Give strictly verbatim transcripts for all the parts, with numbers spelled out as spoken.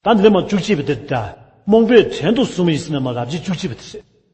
ད་འདི་ལས་མ་བཅུ་གཅིག་པ་དེ་ད། རྨོངས་པས་བྲན་དུ་བཟུང་བ་ཡིན་ཟེར་ན་མ་རབ་བྱེད་བཅུ་གཅིག་པ་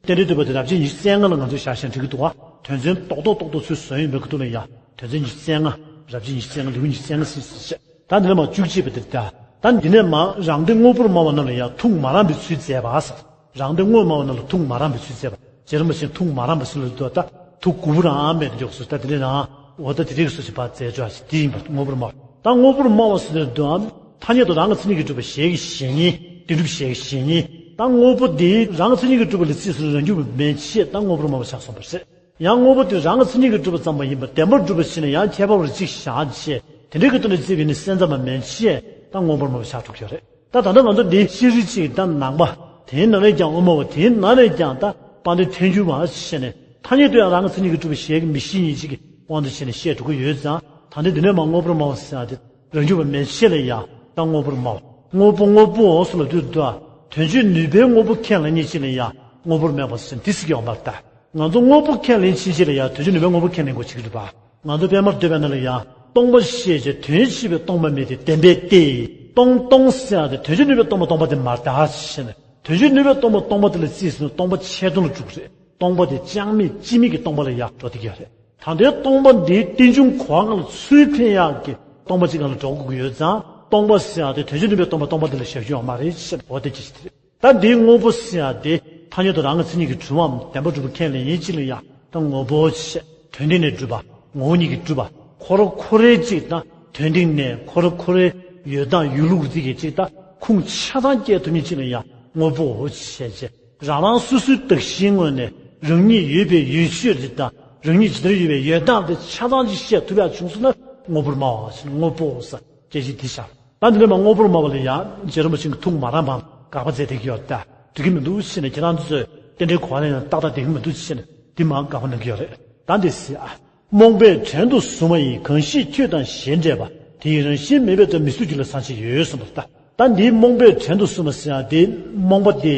དེ་རེད། རྟེན་འབྲེལ་བསྟོད་པ་དེ་རབ་བྱེད་ཉི་ཤུ་རྩ་ལྔ་ལ་ང་ཚོས་བཞག་བཞག་འགྲིག་གི་འདུག་བ། དོན་ཚན་རྡོག་རྡོག་རྡོག་རྡོག་ཚུལ་བཟོས་ཡོད་མེད་ཀྱི་འདུག་ལ་ཡ། དོན་ཚན་ཉི་ཤུ་རྩ་ལྔ། རབ་བྱེད་ཉི་ཤུ་རྩ་ལྔ། ལེའུ་ཉི་ཤུ་རྩ་ལྔ་ཟེར་ཟེར་བྱས། ད་འདི་ལས་མ་བཅུ་གཅིག་པ་དེ་ད། ད་འདི་ནས་མ་རང་སྡེ་དངོས་པོར་སྨྲ་བ་རྣམས་ལ་ཡང་ཐུགས་མ་རངས་པའི་ཚུལ་མཛད་པ་ཟེར། རང་སྡེ་དངོས་སྨྲ་བ་རྣམས་ལ་ཐུགས་མ་རངས་པའི་ཚུལ་མཛད་པ། རྗེ་རིན་པོ་ཆེས་ཐུགས་མ་རངས་པ་ཟེར་ལ་འདུག་ད་ཐུགས་མགུ་པོ་རང་མེད་འཇོག་སུ་ད་དེ་འདྲ་རང་འོ་ད་དེ་འདྲའི་སུ་ཞིག་ཕར་མཛད་ཆོག་ཞིག་དེ་ཡིན་པ་དངོས་པོར་སྨྲ་བ། ད་དངོས་པོར་སྨྲ་བ་ཟེར་ལ་འདུག་ཨམ། ཐ་སྙད་དུ་རང་གི་མཚན་ཉིད་ཀྱིས་གྲུབ་པ་གཞལ་བའི་གཞལ་བརྙན། བདེན་གྲུབ་གཞལ་བའི་གཞལ་བརྙན། ད་དངོས་པོ་དེ་རང་གི་མཚན་ཉིད་ཀྱིས་གྲུབ་པ་ལ་རྩིས་སུ་རང་རྒྱུད་པ་མན་ཆད་ད་དངོས་པོར་སྨྲ་བ་ཆགས་སོང་བ་རེད། ཡང་དངོས་པོ་དེ་རང་གི་མཚན་ཉིད་ཀྱིས་གྲུབ་པ་ཙམ་མ་ཡིན་པར་བདེན་པར་གྲུབ་པ་ཞིག་ནས་ཡང་ཁྱད་པར་བ་གཅིག་བཞག་བྱས་དེ་འདྲའི་གི་དོན་དུ་བརྩིས་པ་ཡིན་ན་སེམས་ཙམ་པ་མན་ཆད་ད་དངོས་པོར་སྨྲ་བ་ཆགས་འགྲོ་གི་ཡོད་རེད། ད་ད་ལྟ་ང་ཚོ་འདི་ཤེས་རིག་གཅིག་ད་ནང་པ། དེའི་ནང་ནས་ཀྱང་དབུ་མ་པ། དེའི་ནང་ནས་ཀྱང་ད་དཔལ་ལྡན་ཐལ་འགྱུར་བ་ཞེས་ནས་ཐ་སྙད་དུ་ཡང་རང་གི་མཚན་ཉིད་ཀྱིས་གྲུབ་པའི་གཞལ་གྱི་མིག་ཤེས་ཉིད་གཅིག་གི་དབང་དུ་བྱས་ནས་བཤད་འགྲོ་གི་ཡོད་ཙང་། ད་ལྟ་འདི་ནས་མ་དངོས་པོར་སྨྲ་བ་ཟེར་ཡ་དེ་རང་རྒྱུད་པ་མན་ཆད་ལ་ཡང་ད་དངོས་པོར་སྨྲ་བ། དངོས་པོ་དངོས་པོ་ཟེར་ལ་དུས་དུ་དོན་སྤྱོད་ནུས་པའི་དངོས་པོ་ཁས་ལེན་མཁན་ཅིག་ལ་ཡང་དངོས་པོར་སྨྲ་བ་ཟེར་འདི་ཟེར་གྱི་ཡོད་མ་རེད་ད། ང་ཚོ་དངོས་པོ་ཁས་ལེན་མཁན་ཅིག་ལ་ཡང་དོན་སྤྱོད་ནུས་པའི་དངོས་པོ་ཁས་ལེན་དགོས་བྱེད་ཀྱི་འདུག་པ། ང་ཚོ་པད་མར་འདོད་པའི་ནང་ལ་ཡང་སྟོང་པ་ཤེས་བྱའི་དོན་བྱེད་པའི་སྟོང་པ་མེད་དེ་བདེན་པས་ཏེ། སྟོང་སྟོང་ཟེར་ཡ་དེ་དོན་སྤྱོད་ནུས་པའི་སྟོང་པ་སྟོང་པ་དེ་མ་རེད་ད་ཞེས་ནས། དོན་སྤྱོད་ནུས་པའི་སྟོང་པ་སྟོང་པ་དེ་ལ་རྩིས་ཟིན་ན་སྟོང་པ་ཆད་དོན་ལ་འཇུག་རེད། སྟོང་པ་དེ་ཅང་མེད་ཅི་མེད་ཀྱི་སྟོང་པ་ལ་ཡར་འགྲོ་བསྡད་ཀྱི་ཡོད་རེད། ད་ལྟའི་སྟོང་པ་འདིའི་རྟེན་འབྱུང་གོ་བ་ལ་ཚུར་འཕེན་ཡག་གི་སྟོང་པ་གཅིག་སྒང་ལ་འགྲོ་དགོས་ཀྱི་ཡོད་ཙང་། སྟོང་པ་ཟེར་ཡ་དེ་དོན་སྤྱོད་ནུས་པའི་སྟོང་པ་སྟོང་པ་དེ་ལ་བཞག་རྒྱུ་ཡོད་མ་རེད་ཅེས་འོ་དེ་ཅི་ཞིག་དེ་རེད། ད་འདིའི་དངོས་པོ་ཟེར་ཡ་དེ་ཐ་སྙད་དུ་རང་གི་མཚན་ཉིད་ཀྱིས་གྲུབ་པའམ་བདེན་པར་གྲུབ་པ་ཁས་ལེན་མཁན་ཅིག་ལ་ཡང་ད་དངོས་པོ་ཞེས། དོན་སྟེང་ནས་གྲུབ་པ། ངོ་བོ་ཉིད་ཀྱིས་གྲུབ་པ། ཁོ་རང་ཁོ་རའི་གཅིག་དང་དོན་སྟེང་ནས་ཁོ་རང་ཁོ་རའི་ཡོད་སྟངས་ཡོད་ལུགས་རིགས་ཀྱི་གཅིག་དང་ཁུངས་ཆ་ཚང་སྐྱེལ་ཐུབ་མཁན་ཅིག་ལ་ཡང་དངོས་པོ་ཞེས་བྱས། རང་རང་སོ་སོའི་གདགས་གཞིའི་ངོས་ནས་རང་ཉིད་ཡོད་པའི་ཡོད་ཤོས་རིགས་དང་རང་ཉིད་ཇི་ལྟར་ཡོད་པའི་ཡོད་སྟངས་དེ་ཆ་ཚང་ཅིག་བཤད་ཐུབ་ཡག་བྱུང་སོང་ན་དངོས་པོར་སྨྲ་བ་ཞེས་དངོས་པོ་ཟེར། སྐད་ཆ་འདི་བཞག་ད་འདི་ལས་མ་དངོས་པོར་སྨྲ་བ་ལ་ཡང་རྗེ་རིན་པོ་ཆེ་གིས་ཐུགས་མ་རངས་པའམ་དགག་པ་མཛད་བསྡད་ཀྱི་ཡོད་ད། འགྲིག་གི་མི་འདུག་ཟེར་ནས་ཁྱེད་རང་ཚོས་རྟེན་འབྲེལ་གོ་བ་ལ་ཡང་ཏག་ཏག་བསྡད་ཀྱི་མི་འདུག་ཟེར་ནས་འདི་མར་དགག་པ་གནང་གི་ཡོད་རེད། ད་འདི་ཟེར་ཨ། རྨོངས་པས་བྲན་དུ་བཟུང་བ་ཡིས། གང་ཞིག་ཁྱོད་དང་ཞེ་འགྲས་པ། དེ་ཡི་རང་བཞིན་མེད་པའི་དོན། མི་སྲིད་རྒྱུད་ལ་ཚང་ཞིང་ཡོད་གསུངས་པ་རེད་ད། ད་འདིའི་རྨོངས་པས་བྲན་དུ་བཟུང་བ་ཟེར་ཡ་དེ་རྨོངས་པ་དེ།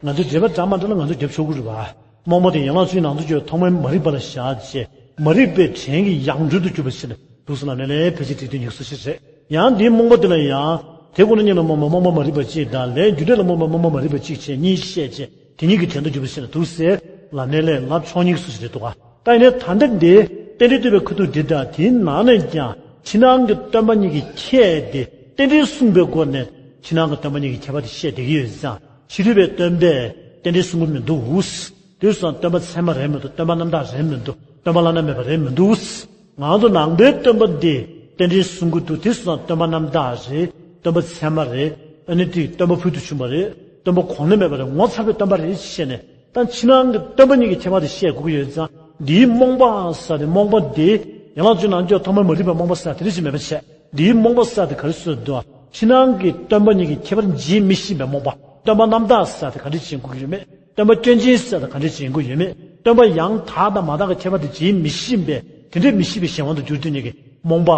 ང་ཚོས་འགྲེལ་པ་འདྲ་མ་འདྲ་ལ་ང་ཚོས་རྒྱབ་ཆོག་གི་རེད་བ། རྨོངས་པ་དེ་ཡན་ལག་བཅུའི་ནང་དུ་གྱུར་པའི་ཐོག་མའི་མ་རིག་པ་ལ་བཞག་བྱས། མ་རིག་པས་བྲན་གྱི་ཡང་སྒྲོན་དུ་གྱུར་པ་ཞིག་ལ་འདུག་སེ་ལབ་ནས་ལས་ཕལ་ཆེར་འགྲིག་དོན་ཉིད་སུ་ཞིག་རེད། ཡང་འདིའི་རྨོངས་པ་དེ་ལ་ཡང་། དེ་ཀུན་ནས་རྙེད་ལ་རྨོངས་པ་རྨོངས་པ་མ་རིག་པ་གཅིག་དང་། ལས་རྒྱུ་འབྲས་ལ་རྨོངས་པ་རྨོངས་པ་མ་རིག་པ་གཅིག་བྱས་གཉིས་བཤད་བྱས་དེ་གཉིས་ཀྱིས་བྲན་དུ་གྱུར་པ་ཞིག་ལ་འདུག་སེ་ལབ་ནས་ལས་ལབ་ཆོག་ཉིད་སུ་ཞིག་རེད་འདུག་ག་ད་ཡིན་ནའི་ད་ལྟ་འདི་རྟེན་འབྲེལ་བསྟོད་པའི་ཁ་ཐུག་འདི་དང་དེའི་ནང་ནས་ཀྱང་ཕྱི་ནང་གི་སྟོན་པ་གཉིས་ཀྱི་ཁྱད་དེ་རྟེན་འབྲེལ་གསུངས་པའི་སྒོ་ནས་ཕྱི་ནང་གི་སྟོན་པ་གཉིས་ཀྱི་ཁྱད་པར་དེ་བཤད་བསྡད་ཀྱི་ཡོད་ཙང་། ཕྱི་རོལ་པའི་སྟོན་པས་རྟེན་འབྲེལ་གསུང་གི་མི་འདུག་དེ་སོང་སྟོན་པ་ཚད་མ་རེད་མི་འདུག་སྟོན་པ་རྣམ་དག་རེད་མི་འདུག་སྟོན་པ་བླ་ན་མེད་པ་རེད་མི་འདུག་ང་ཚོ་ནང་པའི་སྟོན་པ་འདི་རྟེན་འབྲེལ་གསུང་གི་འདུག་དེ་སོང་སྟོན་པ་རྣམ་དག་རེད། སྟོན་པ་ཚད་མ་རེད། ཨ་ནི་དེ་སྟོན་པ་ཕུལ་དུ་བྱུང་བ་རེད། སྟོན་པ་གོང་ན་མེད་པ་རེད། ངོ་མཚར་བའི་སྟོན་པ་རེད་ཅེས་བཤད་ནས། ད་ཕྱི་ནང་གི་སྟོན་པ་གཉིས་ཀྱི་ཁྱད་པར་དེ་བཤད་དགོས་ཀྱི་ཡོད་ཙང་། འདིའི་རྨོངས་པ་ཟེར་ཏེ་རྨོངས་པ་འདི་ཡན་ལག་བཅུ་ནང་གྱུར་པའི་ཐོག་མའི་མ་རིག་པའི་རྨོངས་པ་ཟེར་དེ་འདྲ་ཞིག་མེད་པ་བྱས། འདིའི་རྨོངས་པ་ཟེར་དེ་ག་རེ་ཟེར་འདུག་ཕྱི་ནང་གི་སྟོན་པ་གཉིས་ཀྱི་ཁྱད་པར་འབྱེད་མི་ཤེས་པའི་རྨོངས་པ། སྟོན་པ་རྣམ་དག་ཟེར་དེ་ག་འདྲ་བྱེད་དགོས་ཀྱི་ཡོད་མེད། སྟོན་པ་སྐྱོན་ཅན་ཟེར་དེ་ག་འདྲ་བྱེད་དགོས་ཀྱི་ཡོད་མེད། སྟོན་པ་ཡང་དག་དང་མ་དག་གི་ཁྱད་པར་དེ་འབྱེད་མི་ཤེས་པའི་དེ་འདྲའི་མི་ཤེས་པའི་གཞན་དབང་དུ་གྱུར་དུས་ཉིད་ཀྱི་རྨོངས་པ་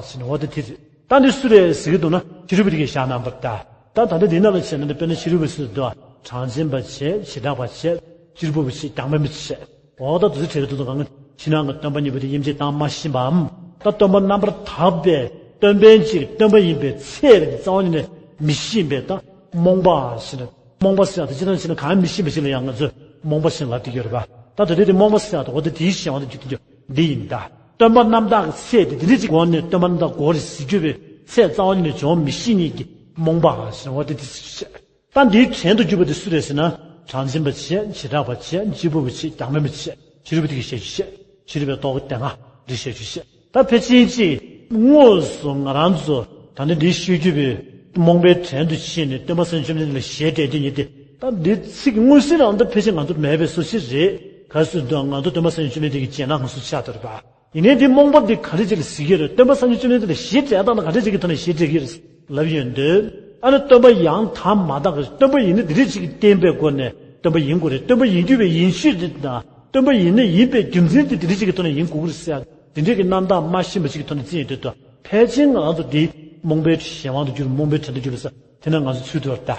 ཟེར་ནས་འོ་དེ་དེ་རེད། ད་འདི་སུ་རེད་ཟེར་གྱི་འདུག་ན་ཕྱི་རོལ་པ་དེ་གིས་བཞག་གནང་བ་རེད་ད། ད་ད་ལྟ་འདི་ནང་ལ་བྱས་ན་འདི་དཔེར་ན་ཕྱི་རོལ་པ་སུ་འདུག་གྲངས་ཅན་པ་བྱས། བྱེ་བྲག་པ་བྱས། སྤྱིར་བུ་བ་བྱས། རྒྱང་འཕེན་པ་བྱས། འོ་ད་དུ་ཚོད་བྲལ་བའི་དུས་སུ་གང་གི་ཕྱི་ནང་གི་སྟོན་པ་གཉིས་པོ་དེ་དབྱེ་འབྱེད་བཏང་མ་ཤེས་པའམ། ད་སྟོན་པ་རྣམ་པར་དག་པའི་སྟོན་པའི་ཕྱིར་སྟོན་པ་ཡིན་པའི་ཚད་རེད་རྩ་བ་ཉིད་ནས་མི་ཤེས་པའི་ད་རྨོངས་པ་ཟེར་ན། རྨོངས་པ་ཟེར་ཡང་ད་སྤྱིར་བཏང་བྱས་ན་གང་མི་ཤེས་པ་ཞིག་ལ་ཡང་ང་ཚོས་རྨོངས་པ་ཞེས་ལབ་བསྡད་ཡོད་རེད་པ། ད་ད་ལྟའི་དེ་རྨོངས་པ་ཟེར་ཡང་ད་འོ་ད་དེའི་གཞན་དབང་དུ་གྱུར་ཏེ་འདི་ཡིན་ད། སྟོན་པ་རྣམ་དག་གི་ཚད་དེ་དེ་འདྲ་ཅིག་གོ་ནས་སྟོན་པ་རྣམ་དག་གོ་རེད་ཟེར་རྒྱུ་བའི་ཚད་རྩ་བ་ཉིད་ནས་འཇོག་མི་ཤེས་ཉིད་ཀྱི་རྨོངས་པ་ཟེར་བ་དེ་དེ་ཟེར་རྒྱུ་བྱས། ད་འདིའི་བྲན་དུ་གྱུར་པ་དེ་སུ་རེད་ཟེར་ན། གྲངས་ཅན་པ་བྱས། བྱེ་བྲག་པ་བྱས། སྤྱིར་བུ་བ་བྱས། རྒྱང་འཕེན་པ་བྱས། ཕྱི་རོལ་པ་དེ་གིས་བཤད་རྒྱུ་བཤད། ཕྱི་རོལ་པའི་རྟོག་གེ་སྡེ་ལྔ་འདི་བཤད་རྒྱུ་བཤད། ད་ཕལ་ཆེར་ཅིག་དངོས་སུ་ང་རང་ཚོ་ད་ནི་འདི་ཤོད་རྒྱུ་བའི་རྨོངས་པའི་བྲན་དུ་ཕྱིན་ནས་སྟོན་པ་སངས་རྒྱས་བཅོམ་ལྡན་འདས་ལ་ཞེ་འགྲས་དེ་ཉིད་དེ། ད་འདི་ཚིག་དངོས་གསལ་རང་ད་ཕལ་ཆེར་ང་ཚོ་མེད་པའི་བཟོ་ཞིག་རེད། ག་རེ་ཟེར་དུས་ང་ཚོ་སྟོན་པ་སངས་རྒྱས་བཅོམ་ལྡན་འདས་ཀྱི་རྗེས་གནང་ང་ཚོ་ཆགས་འདུག་རེད་པ། ཡིན་ནའི་འདི་རྨོངས་པ་འདི་ག་རེ་ཅིག་ལ་ཟེར་གྱི་རེད། སྟོན་པ་སངས་རྒྱས་བཅོམ་ལྡན་འདས་ལ་ཞེ་འགྲས་སྟངས་དང་ག་འདྲ་ཅིག་གི་ཐོག་ནས་ཞེ་འགྲས་ཀྱི་རེད་ལབ་ཡོང་དུས། ཨ་ནི་སྟོན་པ་ཡང་དག་མ་དག་གི་སྟོན་པ་ཡིན་ན་འདི་འདྲ་ཅིག་གིས་བསྟན་པའི་སྒོ་ནས་སྟོན་པ་ཡིན་དགོས་རེད། སྟོན་པ་ཡིན་རྒྱུ་བའི་ཡིན་ཤེས་འདི་དང་སྟོན་པ་ཡིན་ན་ཡིན་པའི་རྒྱུ་མཚན་འདི་འདི་འདྲ་ཅིག་གི་ཐོག་ནས་ཡིན་དགོས་ཀྱི་རེད་ཟེར་ཡ་འདི་འདྲ་གི་རྣམ་དག་མ་ཤེས་པ་ཅིག་གི་ཐོག་ནས་བརྩིས་ཡོང་དུས། ད་ཕལ་ཆེར་ང་རང་ཚོ་འདི་རྨོངས་པའི་གཞན་དབང་དུ་གྱུར། རྨོངས་པའི་བྲན་དུ་གྱུར་པ་ཟེར་དེ་ན་ང་ཚོ་ཚུད་འདུག་ད།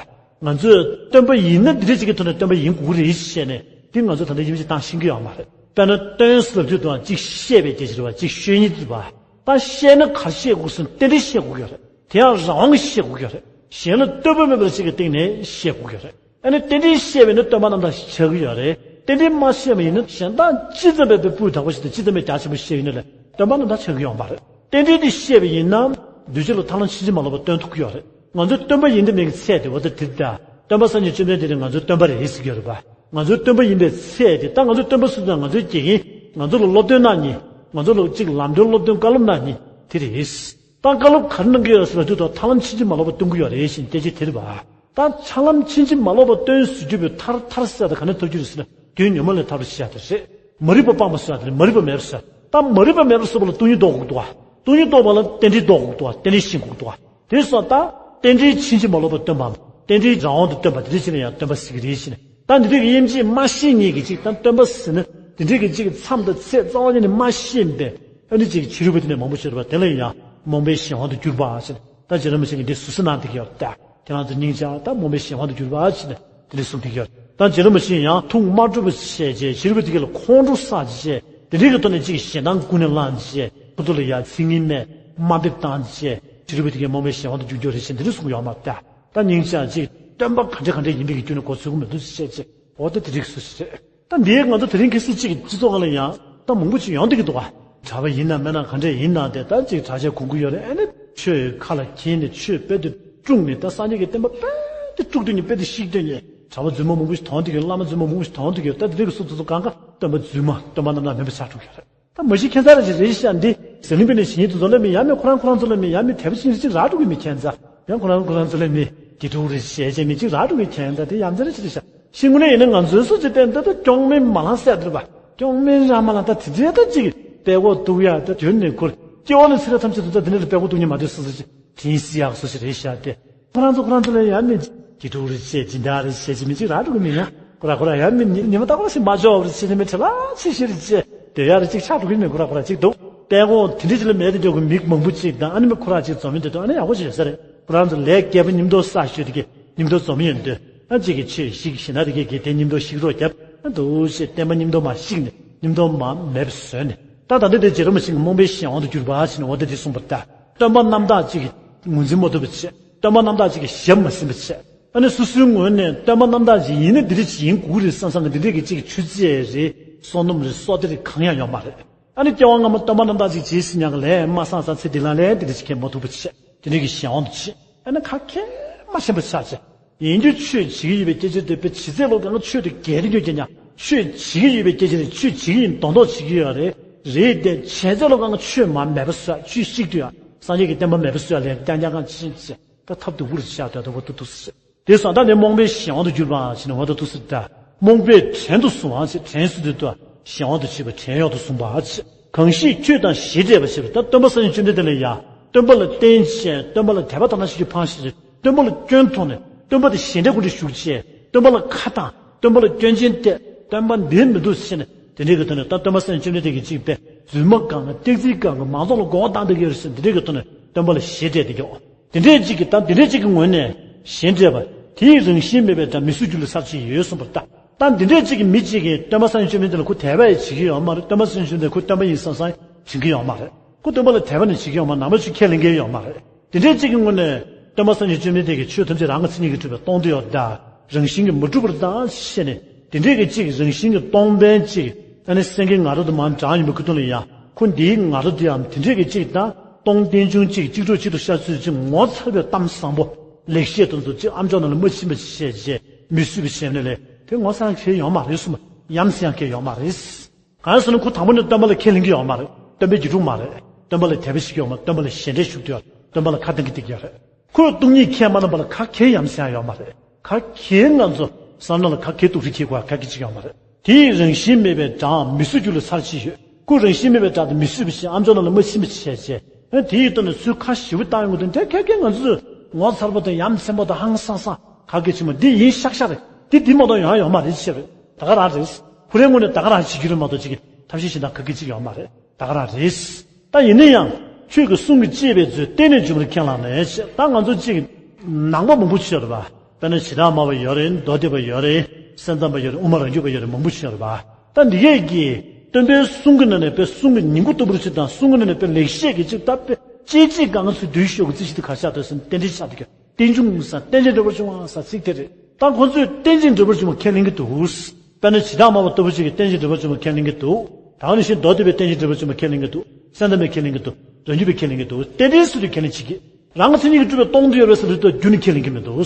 ང་ཚོས་སྟོན་པ་ཡིན་ན་འདི་འདྲ་ཅིག་གི་ཐོག་ནས་སྟོན་པ་ཡིན་དགོས་ཀྱི་རེད་ཞེས་ནས་འདི་ང་ཚོས་ད་ལྟ་ཡིད་ཆེས་བཏང་ཤེས་ཀྱི་ཡོད་མ་རེད། དཔེར་ན་སྟོན་ཟེར་དུས་དང་གཅིག་བཤད་པའི་སྐད་ཆ་རེད་པ། གཅིག་ཤོད་ཉིད་རེད་པ། ད་བཤད་ན་ག་རེ་བཤད་དགོས་ཟེར་ན་རྟེན་འབྲེལ་བཤད་དགོས་ཀྱི་ཡོད་རེད། དེ་ཡང་རང་དབང་གིས་བཤད་དགོས་ཀྱི་ཡོད་རེད། གཞན་ལ་ལྟོས་པ་མེད་པར་ཅིག་གི་སྟེང་ནས་བཤད་དགོས་ཀྱི་རེད། ཨ་ནི་རྟེན་འབྲེལ་བཤད་པ་ཡིན་ན་སྟོན་པ་རྣམ་དག་ཆགས་ཀྱི་ཡོད་རེད། རྟེན་འབྲེལ་མ་བཤད་པ་ཡིན་ན་གཞན་དག་ཅི་ཙམ་པའི་སྤུས་དག་པོ་ཞིག་དང་ཅི་ཙམ་པའི་རྒྱ་ཆེན་པོ་བཤད་ཡིན་ན་ལས་སྟོན་པ་རྣམ་དག་ཆགས་ཀྱི་ཡོད་མ་རེད། རྟེན་འབྲེལ་འདི་བཤད་པ་ཡིན་ན་གདུལ་བྱ་ལ་ཐར་ལམ་ཕྱིན་ཅི་མ་ལོག་པ་སྟོན་ཐུབ་ཀྱི་ཡོད་རེད། ང་ཚོའི་སྟོན་པ་ཡིན་དུ་མེད་ཀྱི་ཚད་དེ་འོ་ད་དེ་ལྟ། སྟོན་པ་སངས་རྒྱས་བཅོམ་ལྡན་འདས་ནི་ང་ཚོའི་སྟོན་པ་རེད་ཟེར་གྱི་ཡོད་རེད་པ། ང་ཚོའི་སྟོན་པ་ཡིན་པའི་ཚད་དེ་ད་ང་ཚོའི་སྟོན་པ་སུ་དང་ང་ཚོའི་དགེ་རྒན་ང་ཚོ་ལ་སློབ་སྟོན་གནང་མཁན། ང་ཚོ་ལ་གཅིག་ལམ་སྟོན་སློབ་སྟོན་བཀའ་སློབ་གནང་མཁན་དེ་རེད། ད་བཀའ་སློབ་ག་རེ་གནང་གི་ཡོད་ཟེར་ན་དུས་ཐོག་ཐར་ལམ་ཕྱིན་ཅི་མ་ལོག་པ་སྟོན་གྱི་ཡོད་རེད་ཞེས་སྐད་ཆ་དེ་རེད་པ། ད་ཐར་ལམ་ཕྱིན་ཅི་མ་ལོག་པ་སྟོན་ཟེར་རྒྱུ་བོད་ཐར་ཐར་ཟེར་ད་ག་ནས་ཐོབ་རྒྱུ་རེད་ཟེར་ན་དོན་ཉོན་མོངས་ལས་ཐར་བར་བཤད་དེ་རེད། མ་རིག་པ་སྤངས་པ་ཟེར་ཡ་དེ་རེད། མ་རིག་པ་མེད་པར་བཟོ་ཡ་དེ་རེད། མ་རིག་པ་མེད་པར་བཟོ་བ་ལ་སྟོང་ཉིད་རྟོགས་དགོས་འདུག་བ། སྟོང་ཉིད་རྟོགས་པ་ལ་རྟེན་འབྲེལ་རྟོགས་དགོས་འདུག་བ། རྟེན་འབྲེལ་ཤེས་དགོས་འདུག་བ། དེ་སོང་ད། རྟེན་འབྲེལ་ཕྱིན་ཅི་མ་ལོག་པར་སྟོན་པའམ། རྟེན་འབྲེལ་རང་དབང་དུ་སྟོན་པ་དེ་འདྲ་ཞིག་ལ་ཡང་སྟོན་པ་ཟེར་གྱི་རེད་ཞེས་ནས། ད་འདི་འདྲའི་གི་དབྱེ་འབྱེད་མ་ཤེས་མཁན་གྱི་ཅིག་དང་སྟོན་པ་ཟེར་ན་འདི་འདྲའི་གི་ཅིག་མཚམས་དང་ཚད་རྩ་བ་ཉིད་ནས་མ་ཤེས་པའི་ཨ་ནི་ཅིག་ཕྱི་རོལ་པ་དེ་ནས་མང་པོ་ཤོད་པ་དེ་ལ་ཡང་རྨོངས་པའི་གཞན་དབང་དུ་གྱུར་པ་ཞེས་ནས། ད་རྗེ་རིན་པོ་ཆེ་གིས་འདི་ཟུར་ཟ་གནང་བསྡད་ཀྱི་ཡོད་ད། ཁྱེད་རང་ཚོ་སྙིང་རྗེ། ད་རྨོངས་པའི་གཞན་དབང་དུ་གྱུར་པ་ཞེས་ནས་དེ་འདྲ་གསུངས་བསྡད་ཀྱི་ཡོད། ད་རྗེ་རིན་པོ་ཆེས་ཡང་ཐུགས་མ་གྲུབ་པ་བྱས་རྗེས་ཕྱི་རོལ་པ་དེ་ག་ལ་ཁོང་ཁྲོ་ཟ་རྗེས་དེ་འདྲའི་གི་ཐོག་ནས་ཅིག་ཞེ་སྡང་ཀུན་ནས་བསླངས་རྗེས་ཁོ་ཚོ་ལ་ཡང་ཚིག་ངན་སྨྲས་དམའ་འབེབས་བཏང་རྗེས་ཕྱི་རོལ་པ་དེ་གའི་རྨོངས་པའི་གཞན་དབང་དུ་འགྱུར་རྒྱུ་རེད་ཅེས་འདི་འདྲ་གསུངས་ཡོད་མ་རེད། ད་སྙིང་རྗེ་ཅིག་སྟོན་པ་ག་འདྲ་ག་འདྲ་ཡིན་པའི་གི་རྒྱུ་ནས་གོ་ཚོད་གི་མི་འདུག་ཅེས་བྱས་རྗེས་འོ་ད་དེ་རིགས་སུ་ཞིག་རེད། ད་འདིའི་ང་ཚོ་དེ་རིང་ཁ་སང་ཅིག་གི་སྤྱི་ཚོགས་ཁག་ལ་ཡང་ད་མང་པོ་ཅིག་ཡོང་བསྡད་ཀྱི་འདུག་ག་གྲྭ་པ་ཡིན་ན་མིན་ན་ག་འདྲས་ཡིན་ན་དེ་ད་ཅིག་གྲྭ་ཆས་གོན་གི་ཡོད་རེད། ཨ་ནི་ཆོས་ཁ་ལ་འཁྱེར་ནས་ཆོས་དཔེ་དེ་དཀྲུགས་ནས་ད་སངས་རྒྱས་ཀྱི་བསྟན་པ་དཔེ་དེ་དཀྲུགས་སྡོད་མཁན་དཔེ་དེ་བཤིག་སྡོད་མཁན་གྲྭ་པ་རྫུན་མ་མང་པོ་ཞིག་མཐོང་བསྡད་ཀྱི་ཡོད། བླ་མ་རྫུན་མ་མང་པོ་ཞིག་མཐོང་བསྡད་ཀྱི་ཡོད། ད་དེ་འདྲའི་གི་སོ་སོ་སོ་གང་ག་སྟོན་པ་རྫུན་མ་སྟོན་པ་རྣམ་དག་མིན་པ་ཆགས་འགྲོ་གི་ཡོད་རེད། ད་མ་གཞི་ཁྱད་མཚར་ཅིག་རེད་ཤག་འདི་ཟི་ལིང་པའི་ནས་ཞིང་ཡིག་དེ་ཚོ་ལ་མི་ཡ་མི་ཁོ་རང་ཁོ་རང་ཚོ་ལ་མི་ཡ་མི་དད་པ་ཅན་ཅིག་རག་འགྲོ་གི་མི་ཁྱད་མཚར། ཡང་ཁོ་རང་ཁོ་རང་ཚོ་ལ་མི་དགེ་ཕྲུག་རེད་ཞེས་བྱས་མི་གཅིག་རག་འགྲོ་གི་ཁྱད་མཚར་དེ་ཡ་མཚར་རེད་ཅི་རེད་ཤག་ཤིང་ཀུན་ནས་ཡིན་ན་ང་ཚོའི་སུ་ཅི་བསྟན་ད་ད་སྐྱོང་མེད་མ་ལང་ཟེར་དེ་རེད་པ། སྐྱོང་མེད་ར་མ་ལང་ད་དེ་འདྲའི་ད་ཅིག་དཔེ་ཁོག་གཏུག་ཡ་ད་དོན་ནས་ཁུར་སྐྱེ་བ་ལ་ཚེ་རབས་ཐམས་ཅད་དུ་ད་དེ་འདྲ་ལ་དཔེ་ཁོག་གཏུག་ཉན་མ་འདོད་སུ་སུ་ཅི་དྲིན་གཟི་ཡག་སུ་ཞིག་རེད་ཤག་དེ་ཁོ་རང་ཚོ་ཁོ་རང་ཚོ་ལ་ཡ་མི་དགེ་ཕྲུག་རེད་ཅེས་སྦྱིན་བདག་རེད་ཅེས་ཅི་མི་ཅིག་རག་འགྲོ་གི་མི་ཡ་ཁོ་ར་ཁོ་ར་ཡ་མི་ཉི་མ་རྟག་པར་ཞིག་མ་འཇོག་རེད་ཅེས་ནི་མི་བྲེལ་བ་ཅིག་ཞིག་རེད་ཅེས་དེ་ཡ་རེད་ཅིག་ཆགས་འགྲོ་གི་མི་ཁོ་ར་ཁོ་ར་ཅིག་འདུག་དཔེ་ཁོག་དེ་འདྲ་ཅིག་ལ་མེད་དེ་འཇོག་གི་མི་མང་པོ་ཅིག་དང་ཨ་ནི་མི་ཁོ་ར་ཅིག་འཛོམས་ཡོད་དེ་དུ་ཨ་ནི་ཡག་པོ་ཅིག་ཡོད་ས་རེད། ཁོ་རང་ཚོ་ལས་རྒྱས་པ་མཉམ་དུ་བསགས་ཞོད་དེ་གི་མཉམ་དུ་འཛོམས་ཡོད་འདུག་ཨ་ཅིག་གི་ཆོས་ཞིག་ཞིག་ན་དེ་གི་གི་དེ་མཉམ་དུ་ཞིག་རོགས་རྒྱབ་ཨ་འདུག་ཞེས་བསྟན་པ་མཉམ་དུ་མ་བཤིག་ནས་མཉམ་དུ་མ་མེད་པ་བཟོས་ནས་ད་ད་ལྟ་དེ་རྗེ་རིན་པོ་ཆེ་གི་རྨོངས་པའི་གཞན་དབང་དུ་གྱུར་པ་ཞེས་ནས་འོ་དེ་དེ་གསུངས་པ་ལྟར་སྟོན་པ་རྣམ་དག་ཅིག་གི་ངོས་འཛིན་མ་ཐུབ་པ་བྱས། སྟོན་པ་རྣམ་དག་ཅིག་གི་ཞབས་མ་ཟིན་པ་བྱས། ཨ་ནི་སོ་སོའི་ངོས་ནས་སྟོན་པ་རྣམ་དག་ཅིག་ཡིན་ན་འདི་འདྲ་ཅིག་ཡིན་དགོས་རེད་བསམ་བསམ་གི་འདི་འདྲ་གི་ཅིག་ཆུ་ཚད་རེད་བསོད་ནམས་རེད་བསོད་བདེ་རེད་གང་ཡང་ཡོད་མ་རེད། ཨ་ནི་སྐྱེ་བ་སྔ་མ་སྟོན་པ་རྣམ་དག་ཅིག་བྱས་ཟིན་ཡང་གི་ལས་མ་བསགས་ཙང་ཚེ་འདི་ལ་ལས་འདི་འདྲ་ཅིག་གས་མ་ཐུབ་པ་བྱས་འདི་འདྲ་གི་གཞན་དབང་དུ་བྱས་ཨ་ནི་ཁ་ཁས་མ་ཞེན་པ་ཆགས་བྱས། ཡིན་རྒྱུ་ཆོས་བྱེད་ཀྱི་ཡོད་པའི་སྐད་ཆ་དེ་དཔེ་ཇི་སྲིད་ལོ་གང་ཆོས་དེ་གལ་ཏེ་ཡོད་ཀྱང་ཆོས་བྱེད་ཀྱི་ཡོད་པའི་སྐད་ཆ་དེ་ཆོས་བྱེད་ཀྱི་ཡིན་མདོག་མདོག་བྱེད་ཀྱི་ཡོད་རེད། རེད་དེ་བྱས་ཚད་ལོ་གང་ཆོས་མ་མེད་པ་བཟོ་ཡ་ཆོས་བཤིག་དུས་ཡང་སངས་རྒྱས་ཀྱི་བསྟན་པ་མེད་པ་བཟོ་ཡ་ལས་ཀྱང་ཀྱང་ཀྱང་ཕྱིན་ཆད་ད་ཐབས་སྡུག་པོ་རེད་བཞག་དུས་ད་དུ་བ་ཏུ་ཏུ་སི། དེ་སང་ད་ནི་རྨོངས་པའི་གཞན་དབང་དུ་གྱུར་པ་ཞེས་ནས་འོ་ད་ཏུ་སི་ད། རྨོངས་པས་བྲན་དུ་བཟུང་བ་ཞེས་བྲན་གཟུགས་དེ་དུ་གཞན་དབང་དུ་བྱས་པ་བྲན་གཡོག་ཏུ་བཟུང་བ་ཞེས། གང་ཞིག་ཁྱོད་དང་ཞེ་འགྲས་པ་ཞེས་པ་ད་སྟོན་པ་སངས་རྒྱས་བཅོམ་ལྡན་འདས་ལ་ཡ། སྟོན་པ་ལ་བརྟེན་བྱས་སྟོན་པ་ལ་དད་པ་དང་ན་ཞིག་གི་ཕངས་ཤིག་སྟོན་པ་ལ་སྐྱོན་མཐོང་ནས་སྟོན་པ་དང་ཞེ་འགྲས་ཀུན་ཏུ་ཞུགས་བྱས་སྟོན་པ་ལ་ཁ་བཏང་སྟོན་པ་ལ་སྐྱོན་ཅན་བལྟས་སྟོན་པ་འདིར་མི་འདུག་ཟེར་ནས་དེ་འདྲའི་གི་ཐོག་ནས་ད་སྟོན་པ་སངས་རྒྱས་བཅོམ་ལྡན་འདས་ཀྱི་ཅིག་པས་རྫུན་མ་གང་ག་སྟེག་རྩིས་གང་ག་མང་ཚོགས་ལ་མགོ་བོ་བཏང་བསྡད་ཀྱི་ཡོད་རེད་ཟེར་འདི་འདྲའི་གི་ཐོག་ནས་སྟོན་པ་ལ་ཞེ་འགྲས་དེ་ཀྱོག་དེ་འདྲའི་ཅིག་གི་ད་དེ་འདྲའི་ཅིག་གི་ངོས་ནས་ཞེ་འགྲས་པ་དེའི་རང་བཞིན་མེད་པའི་དགྲ་མི་གཟོད་རྒྱུ་ལ་ཚར་གཅིག་ཡོད་གསུངས་པ་ལྟར་ད་འདི་འདྲའི་ཅིག་གི་མི་ཅིག་གིས་སྟོན་པ་སངས་རྒྱས་བཅོམ་ལྡན་འདས་ལ་ཁོ་དད་པ་ཡང་བྱེད་ཀྱི་ཡོད་མ་རེད། སྟོན་པ་སངས་རྒྱས་བཅོམ་ལྡན་འདས་ཁོ་སྟོན་པ་ཡིན་བསམ་བསམ་དྲན་གྱི་ཡོད་མ་རེད། ཁོ་སྟོན་པ་ལ་དད་པ་ནི་བྱེད་ཀྱི་ཡོད་མ་རེད། ནང་པ་ཆོས་ཁས་ལེན་གྱི་ཡོད་མ་རེད། དེ་འདྲའི་གཅིག་གི་ངོས་ནས་སྟོན་པ་སངས་རྒྱས་བཅོམ་ལྡན་འདས་ཀྱིས་ཆོས་ཐམས་ཅད་རང་གི་མཚན་ཉིད་ཀྱིས་གྲུབ་པས་སྟོང་དུ་ཡོད་དང་རང་བཞིན་གྱིས་མི་གྲུབ་པར་གདའ་ཞེས་ནས་དེ་འདྲའི་གི་གཅིག་རང་བཞིན་གྱིས་སྟོང་པའི་གཅིག་ཨ་ནི་སེང་གེ་ང་རོ་དུ་མར་འདྲ་ཡིན་པའི་ཁུ་ཐུང་ལ་ཡང་ཁོ་འདིའི་ང་རོ་དེའམ་དེ་འདྲའི་གི་གཅིག་དང་སྟོང་རྟེན་འབྱུང་གཅིག་གཅིག་གྲོགས་གཅིག་ཏུ་ཤར་ཚུལ་གཅིག་ངོ་མཚར་བའི་གཏམ་བཟང་པོ་ལེགས་བཤད་དུ་འཛུགས་གཅིག་ཨམ་ཅོག་ནང་ལ་མ་ཕྱིན་པ་བྱས་རྗེས་མི་གསོད་པ་བྱས་ནས་ལས་དེ་ངོ་མཚར་ཁེལ་ཡོང་མ་རེད་གསུངས། ཡ་མཚན་ཡང་ཁེལ་ཡོང་མ་རེད། གང་ཟེར་ན་ཁོ་དང་པོ་ནས་སྟོན་པ་ལ་ཁས་ལེན་གྱི་ཡོད་མ་རེད། སྟོན་པའི་རྒྱུད་དྲུག་མ་རེད། སྟོན་པ་ལ་དད་པ་ཞིག་ཡོད་མ་རེད། སྟོན་པ་ལ་ཞེ་འགྲས་ཞུགས་ཏེ་ཡོད་རེད། སྟོན་པ་ལ་ཁ་གཏད་ཀྱི་སྟེགས་ཡོད་རེད། ཁོས་སྟོང་ཉིད་ཁས་མ་བླངས་པ་ལ་ག་གེ་ཡ་མཚན་ཡང་ཡོད་མ་རེད། ག་གེ་ང་ཚོ་བསམ་བློ་ལ་ག་གེ་སྡུག་རུས་ཁྱེར་དགོས་ག་གེ་ཅིག་ཡོད་མ་རེད། དེའི་རང་བཞིན་མེད་པའི་དགྲའང་མི་གསོད་རྒྱུ་ལ་ཚར་གཅིག་ཡོད། ཁོ་རང་བཞིན་མེད་པའི་དགྲ་དེ་མི་གསོད་པ་ཞིག་ཨམ་ཅོག་ནང་ལ་མ་ཕྱིན་པ་བྱས་བྱས་ཨ་དེའི་ཐོག་ནས་ཚུར་ཁ་ཞེ་པོ་བཏང་ཡོང་གི་འདུག་དེ་ག་གེ་ང་ཚོས་ངོ་མཚར་པོ་དང་ཡ་མཚན་པོ་དང་ཧང་སང་སང་ག་གེ་ཅིག་མ་འདི་ཡིན་ཤག་ཤག་རེད། འདི་འདི་མ་གཏོགས་ཡང་ཡོད་མ་རེད་ཅེས་རེད། ད་ག་རང་རེད། ཁོ་རའི་ངོས་ནས་ད་ག་རང་བྱེད་རྒྱུ་རེད་མ་གཏོགས་ཅིག་གི་ཐབས་ཤེས་གཞན་དག་ག་གི་ཅིག་ཡོད་མ་རེད། ད་ག་རང་རེད། ད་ཡིན་ན་ཡང་ཁྱོད་ཀྱི་གསུང་གི་གཅེས་པའི་ཚུལ་གཏན་ནས་འཇུག་པར་ཁས་བླངས་ནས་ད་ང་ཚོ་ཅིག་ནང་པ་མང་པོ་ཅིག་ཡོད་རེད་པ། དཔེར་ན་བྱེ་བྲག་སྨྲ་བ་ཡོད་རེད། མདོ་སྡེ་པ་ཡོད་རེད། སེམས་ཙམ་པ་ཡོད་རེད། དབུ་མ་རང་རྒྱུད་པ་ཡོད་རེད། མང་པོ་ཅིག་ཡོད་རེད་པ། ད་འདི་གས་ཀྱི་སྟོན་པའི་གསུང་གི་ནང་ནས་དཔེ་གསུང་གི་ཉིང་ཁུ་ལྟ་བུར་ཅིག་དང་གསུང་གི་ནང་ནས་དཔེ་ལེགས་བཤད་ཀྱི་ཅིག་ད་དཔེ་ཅིག་ཅིག་གང་ཚུལ་བསྡུས་ཤོག་གི་རྩིས་གཞི་དེ་ག་ཤ་དོད་ཟིན་རྟེན་འབྲེལ་ཆགས་འདུག་གི་རྟེན་འབྱུང་ཟེར་རྟེན་ཅིང་འབྲེལ་པར་འབྱུང་བ་ཟེར་ཚིག་དེ་རེད། ད་ཁོ་ཚོས་རྟེན་ཅིང་འབྲེལ་པར་འབྱུང་བ་ཁས་ལེན་གྱི་འདུག། དཔེར་ན་བྱེ་བྲག་སྨྲ་བ་ལྟ་བུ་ཅིག་གིས་རྟེན་ཅིང་འབྲེལ་པར་འབྱུང་བ་ཁས་ལེན་གྱི་འདུག། ད་ག་ནང་བཞིན་མདོ་སྡེ་པས་རྟེན་ཅིང་འབྲེལ་པར་འབྱུང་བ་ཁས་ལེན་གྱི་འདུག། སེམས་ཙམ་པས་ཁས་ལེན་གྱི་འདུག། རང་རྒྱུད་པས་ཁས་ལེན་གྱི་འདུག། རྟེན་འབྲེལ་ཟེར་དུས་ཁས་ལེན་བྱེད་ཀྱི། རང་གི་མཚན་ཉིད་ཀྱིས་གྲུབ་པས་སྟོང་དུ་ཡོད་པའི་ཟེར་དུས་རྒྱུ་ནི་ཁས་ལེན་གྱི་མི་འདུག།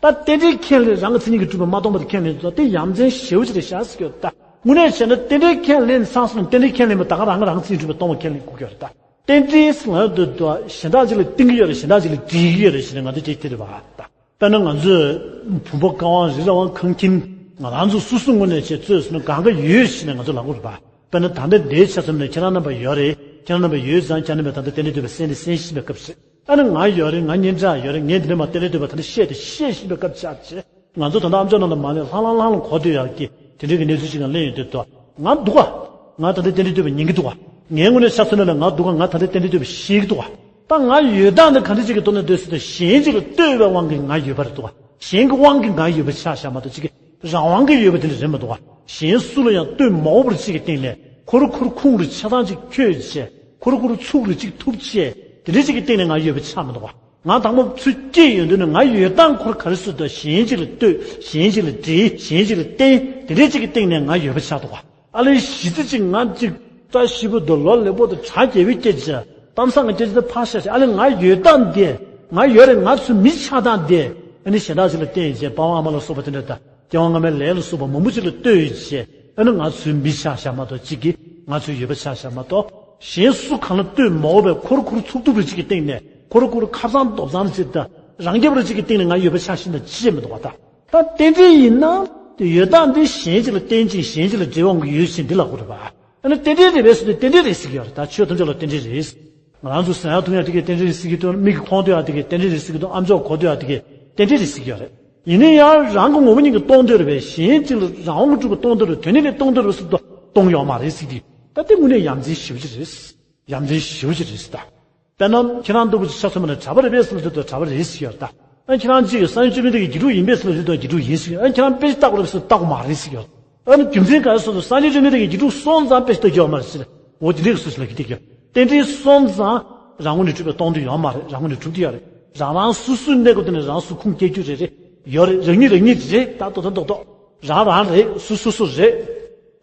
ད་རྟེན་འབྲེལ་ཁས་ལེན་རང་གི་མཚན་ཉིད་ཀྱིས་གྲུབ་པས་མ་སྟོང་པ་དེ་ཁས་ལེན་འདུག། དེ་ཡ་མཚན་ཞེ་པོ་ཅིག་རེད་ཤག་ཟེར་གྱི་ཡོད་ད། དངོས་གནས་བྱས་ན་རྟེན་འབྲེལ་ཁས་ལེན་ཚར་སོང་ན་རྟེན་འབྲེལ་ཁས་ལེན་པ་ད་ག་རང་གིས་རང་གི་མཚན་ཉིད་གྲུབ་པས་སྟོང་པ་ཁས་ལེན་དགོས་ཀྱི་ཡོད་རེད་ད། རྟེན་འབྲེལ་ཟེར་ལབ་དུས་ད་གཞན་དག་ཅིག་ལ་བརྟེན་གྱི་ཡོད་རེད། གཞན་དག་ཅིག་ལ་འབྲེལ་གྱི་ཡོད་རེད་ཟེར་ནས་ང་ཚོ་བྱེད་ཀྱི་རེད་པ་ད། དཔེར་ན་ང་ཚོས་བུམ་པ་ཀ་ཝང་རི་ར་ཝང་ཁང་ཁྱིམ་ང་རང་ཚོ་སོ་སོའི་ངོས་ནས་བྱས་བཙོས་སོང་ན་གང་ག་ཡོད་ཟེར་ནས་ང་ཚོ་ལབ་དགོས་རེད་པ། དཔེར་ན་ད་ལྟ་འདིའི་ཆ་མཚོན་ནས་ཁྱེད་རང་རྣམ་པ་ཡོད་རེད། ཁྱེད་རང་རྣམ་པ་ཡོད་ཙང་ཁྱེད་རྣམ་པས་ད་ལྟ་རྟེན་འབྲེལ་འདོད་པ་གསན་དེ་གསན་བཞིན་པའི་སྐབས་ཤིག། ཨ་ནི་ང་ཡོད་རེད། ང་སྙན་གྲགས་ཡོད་རེད། ངས་འདི་འདྲ་མ་རྟེན་འབྲེལ་འདོད་པ་ད་ལྟ་བཤད་དེ་བཤད་བཞིན་པའི་སྐབས་ཆགས་བྱས། ང་ཚོ་ད་ལྟ་ཨ་མཆོག་རྣམས་ལ་མ་ནས་ལྷང་ལྷང་ལྷང་ལྷང་གོ་སྡོད་ཡག་གི་དེ་འདྲའི་གི་གནས་ཚུལ་ཞིག་ལ་སླེབས་ཡོང་དུས་ད་ང་འདུག་ག། ང་ད་ལྟ་རྟེན་འབྲེལ་འདོད་པ་ཉན་གི་འདུག་ག། ངའི་ངོས་ནས་ཆ་མཚོན་ན་ལ་ང་འདུག་ག། ང་ད་ལྟ་རྟེན་འབྲེལ་འདོད་པ་ཤེས་ཀྱི་འདུག་ག། ད་ང་ཡོད་སྟངས་འདི་ག་འདྲ་ཅིག་གི་ཐོག་ནས་སྡོད་ཟེར་ཏེ་གཞན་ཅིག་ལ་ལྟོས་པའི་དབང་གིས་ང་ཡོད་པ་རེད་འདུག་ག། གཞན་གྱི་དབང་གིས་ང་ཡོད་པ་ཆགས་བཞག་མ་གཏོགས་ཅིག་གི་རང་དབང་གིས་ཡོད་པ་དེ་འདྲ་རེད་མ་གཏོགས་ག། གཞན་སུ་ལ་ཡང་ལྟོས་མ་འོངས་པར་ཅིག་གི་སྟེང་ནས་ཁོ་ར་ཁོ་ར་ཁུངས་རེ་ཆ་ཚང་ཅིག་འཁྱོལ་བྱས། ཁོ་ར་ཁོ་ར་ཚུགས་རེ་ཅིག་ཐུབ་བྱས། དེ་འདྲ་ཅིག་གི་སྟེང་ནས་ང་ཡོད་པ་ཆགས་མི་འདུག་ག། ང་དང་པོ་ཚུར་སྐྱེས་ཡོང་དུས་ནས་ང་ཡོད་སྟངས་ཁོ་ར་ག་རེ་སུ་དང་གཞན་ཅིག་ལ་ལྟོས། གཞན་ཅིག་ལ་འདྲིས། གཞན་ཅིག་ལ་བརྟེན། དེ་འདྲ་ཅིག་གི་སྟེང་ནས་ང་ཡོད་པ་ཆགས་འདུག་ག། ཨ་ལས་གཞི་རྩ་གཅིག་ང་གཅིག་བཀྲ་ཤིས་པོ་འདུག། ལོ་ལེགས་པོ་འདུག། གྲ་རྒྱས་པོའི་སྐད་ཆ། གཏམ་བཟང་གི་སྐད་ཆ་དེ་ཕར་བཞག་བྱས། ཨ་ལས་ང་ཡོད་སྟངས་དེ། ང་ཡོད་རེད། ང་ཚོའི་མི་ཆགས་སྟངས་དེ། ཨ་ནི་གཞན་དག་ཅིག་ལ་བརྟེན་བྱས་པ་ཝང་ཨ་མ་ལ་སོགས་པ་དེ་འདྲ་དང་སྐྱེ་བ་སྔ་མའི་ལས་ལ་སོགས་པ་མང་པོ་ཅིག་ལ་ལྟོས་བྱས། ཨ་ནི་ང་ཚོའི་མི་ཆགས་བཞག་མ་གཏོགས་གཅིག་གིས་ང་ཚོའི་ཡོད་པ་ཆགས་བཞག་མ་གཏོགས། གཞན་སུ་གང་ལ་ལྟོས་མ་འོངས་པའི་ཁོ་ར་ཁོ་ར་ཚུགས་ཐུབ་རེ་གཅིག་གི་སྟེང་ནས། ཁོ་ར་ཁོ་ར་ཁ་སང་རྡོབ་ཚང་རེ་གཅིག་དང་རང་རྐྱབ་རེ་གཅིག་གི་སྟེང་ནས་ང་ཡོད་པ་ཆགས་ཤིང་དང་ཅི་བྱེད་མི་འདུག་བ་ད། ད་རྟེན་འབྲེལ་ཡིན་ན། དེ་ཡོད་སྟངས་འདི་གཞན་ཅིག་ལ་བརྟེན་ཅིང་གཞན་ཅིག་ལ་འབྲེལ་བ་ཡོད་ཅིང་འདི་ལ་གོ་རེད་པ། ཨ་ནི་རྟེན་འབྲེལ་རེད་པས་ཟེར་དུས་རྟེན་འབྲེལ་རེད་ཟེར་གྱི་ཡོད་རེད། ད་ཆོས་ཐམས་ཅད་ལ་རྟེན་འབྲེལ་རེད། ང་རང་ཚོ་ཟ་ཡག་འཐུང་ཡག་དེ་གའི་རྟེན་འབྲེལ་རེད་ཟེར་གྱི་འདུག། མིག་གིས་མཐོང་ཐུབ་ཡག་དེ་གའི་རྟེན་འབྲེལ་རེད་ཟེར་གྱི་འདུག། ཨ་མཆོག་གོ་ཐུབ་ཡག་དེ་གའི་རྟེན་འབྲེལ་རེད་ཟེར་གྱི་ཡོད་རེད། ཡིན་ན་ཡང་རང་གི་ངོ་བོ་ཉིད་ཀྱིས་སྟོང་དོན་རེད་པས། གཞན་ཅིག་ལ་རང་དབང་གིས་གྲུབ་པ་སྟོང་དོན་རེད། དོན་ནི་ལས་སྟོང་དོན་རེད་ཟེར་དུས་སྟོང་ཡོད་མ་རེད་ཟེར་གྱི། ད་དེ་དངོས་གནས་ཡ་མཚན་ཞེ་པོ་ཅིག་རེད། ཡ་མཚན་ཞེ་པོ་ཅིག་རེད་ཟེར་ད། དཔེར་ན་ཁྱེད་རང་ལྟ་བུ་ཅིག་ཆ་མཚོན་པ་ན་གྲྭ་པ་རེད་པས་ཟེར་ལ་དེ་དང་གྲྭ་པ་རེད་ཟེར་གྱི་ཡོད་རེད་ད། ཨ་ཁྱེད་རང་གཅིག་གིས་སངས་རྒྱས་བཅོམ་ལྡན་འདས་ཀྱི་རྒྱུད་དྲུག་ཡིན་པས་ཟེར་ལ་དེ་དང་རྒྱུད་དྲུག་ཡིན་ཟེར་གྱི་ཡོད། ཨ་ཁྱེད་རང་དཔེ་ཆ་ལྟ་དགོས་རེད་པས་ཟེར་ལ་ལྟ་དགོས་མ་རེད་ཟེར་གྱི་ཡོད། ཨ་ནི་རྒྱུ་མཚན་ག་རེ་སོང་ཙང་སངས་རྒྱས་བཅོམ་ལྡན་འདས་ཀྱི་རྒྱུད་དྲུག་སོང་ཙང་དཔེ་ཆ་ལྟ་རྒྱུ་ཡོད་མ་རེད་ཟེར། འོ་དེ་འདྲའི་སུ་ཞིག་ལ་གི་དེ་གྱོད། རྟེན་འབྲེལ་སོང་ཙང་རང་ངོས་ནས་གྲུབ་པའི་སྟོང་དོན་ཡོད་མ་རེད། རང་ངོས་ནས་གྲུབ་ཀྱི་ཡོད་རེད། རང་རང་སོ་སོའི་གནས་སྐབས་དེ་ནས་རང་སུ་ཁུངས་སྐྱེལ་རྒྱུ་རེད་རེད། ཡོད་རེད། རང་ཉིད་རང་ཉིད་རེད། ད་རྡོག་རྡོག་རྡོག་རྡོག་རང་རང་རེད། སུ་སུ་སུ་རེད།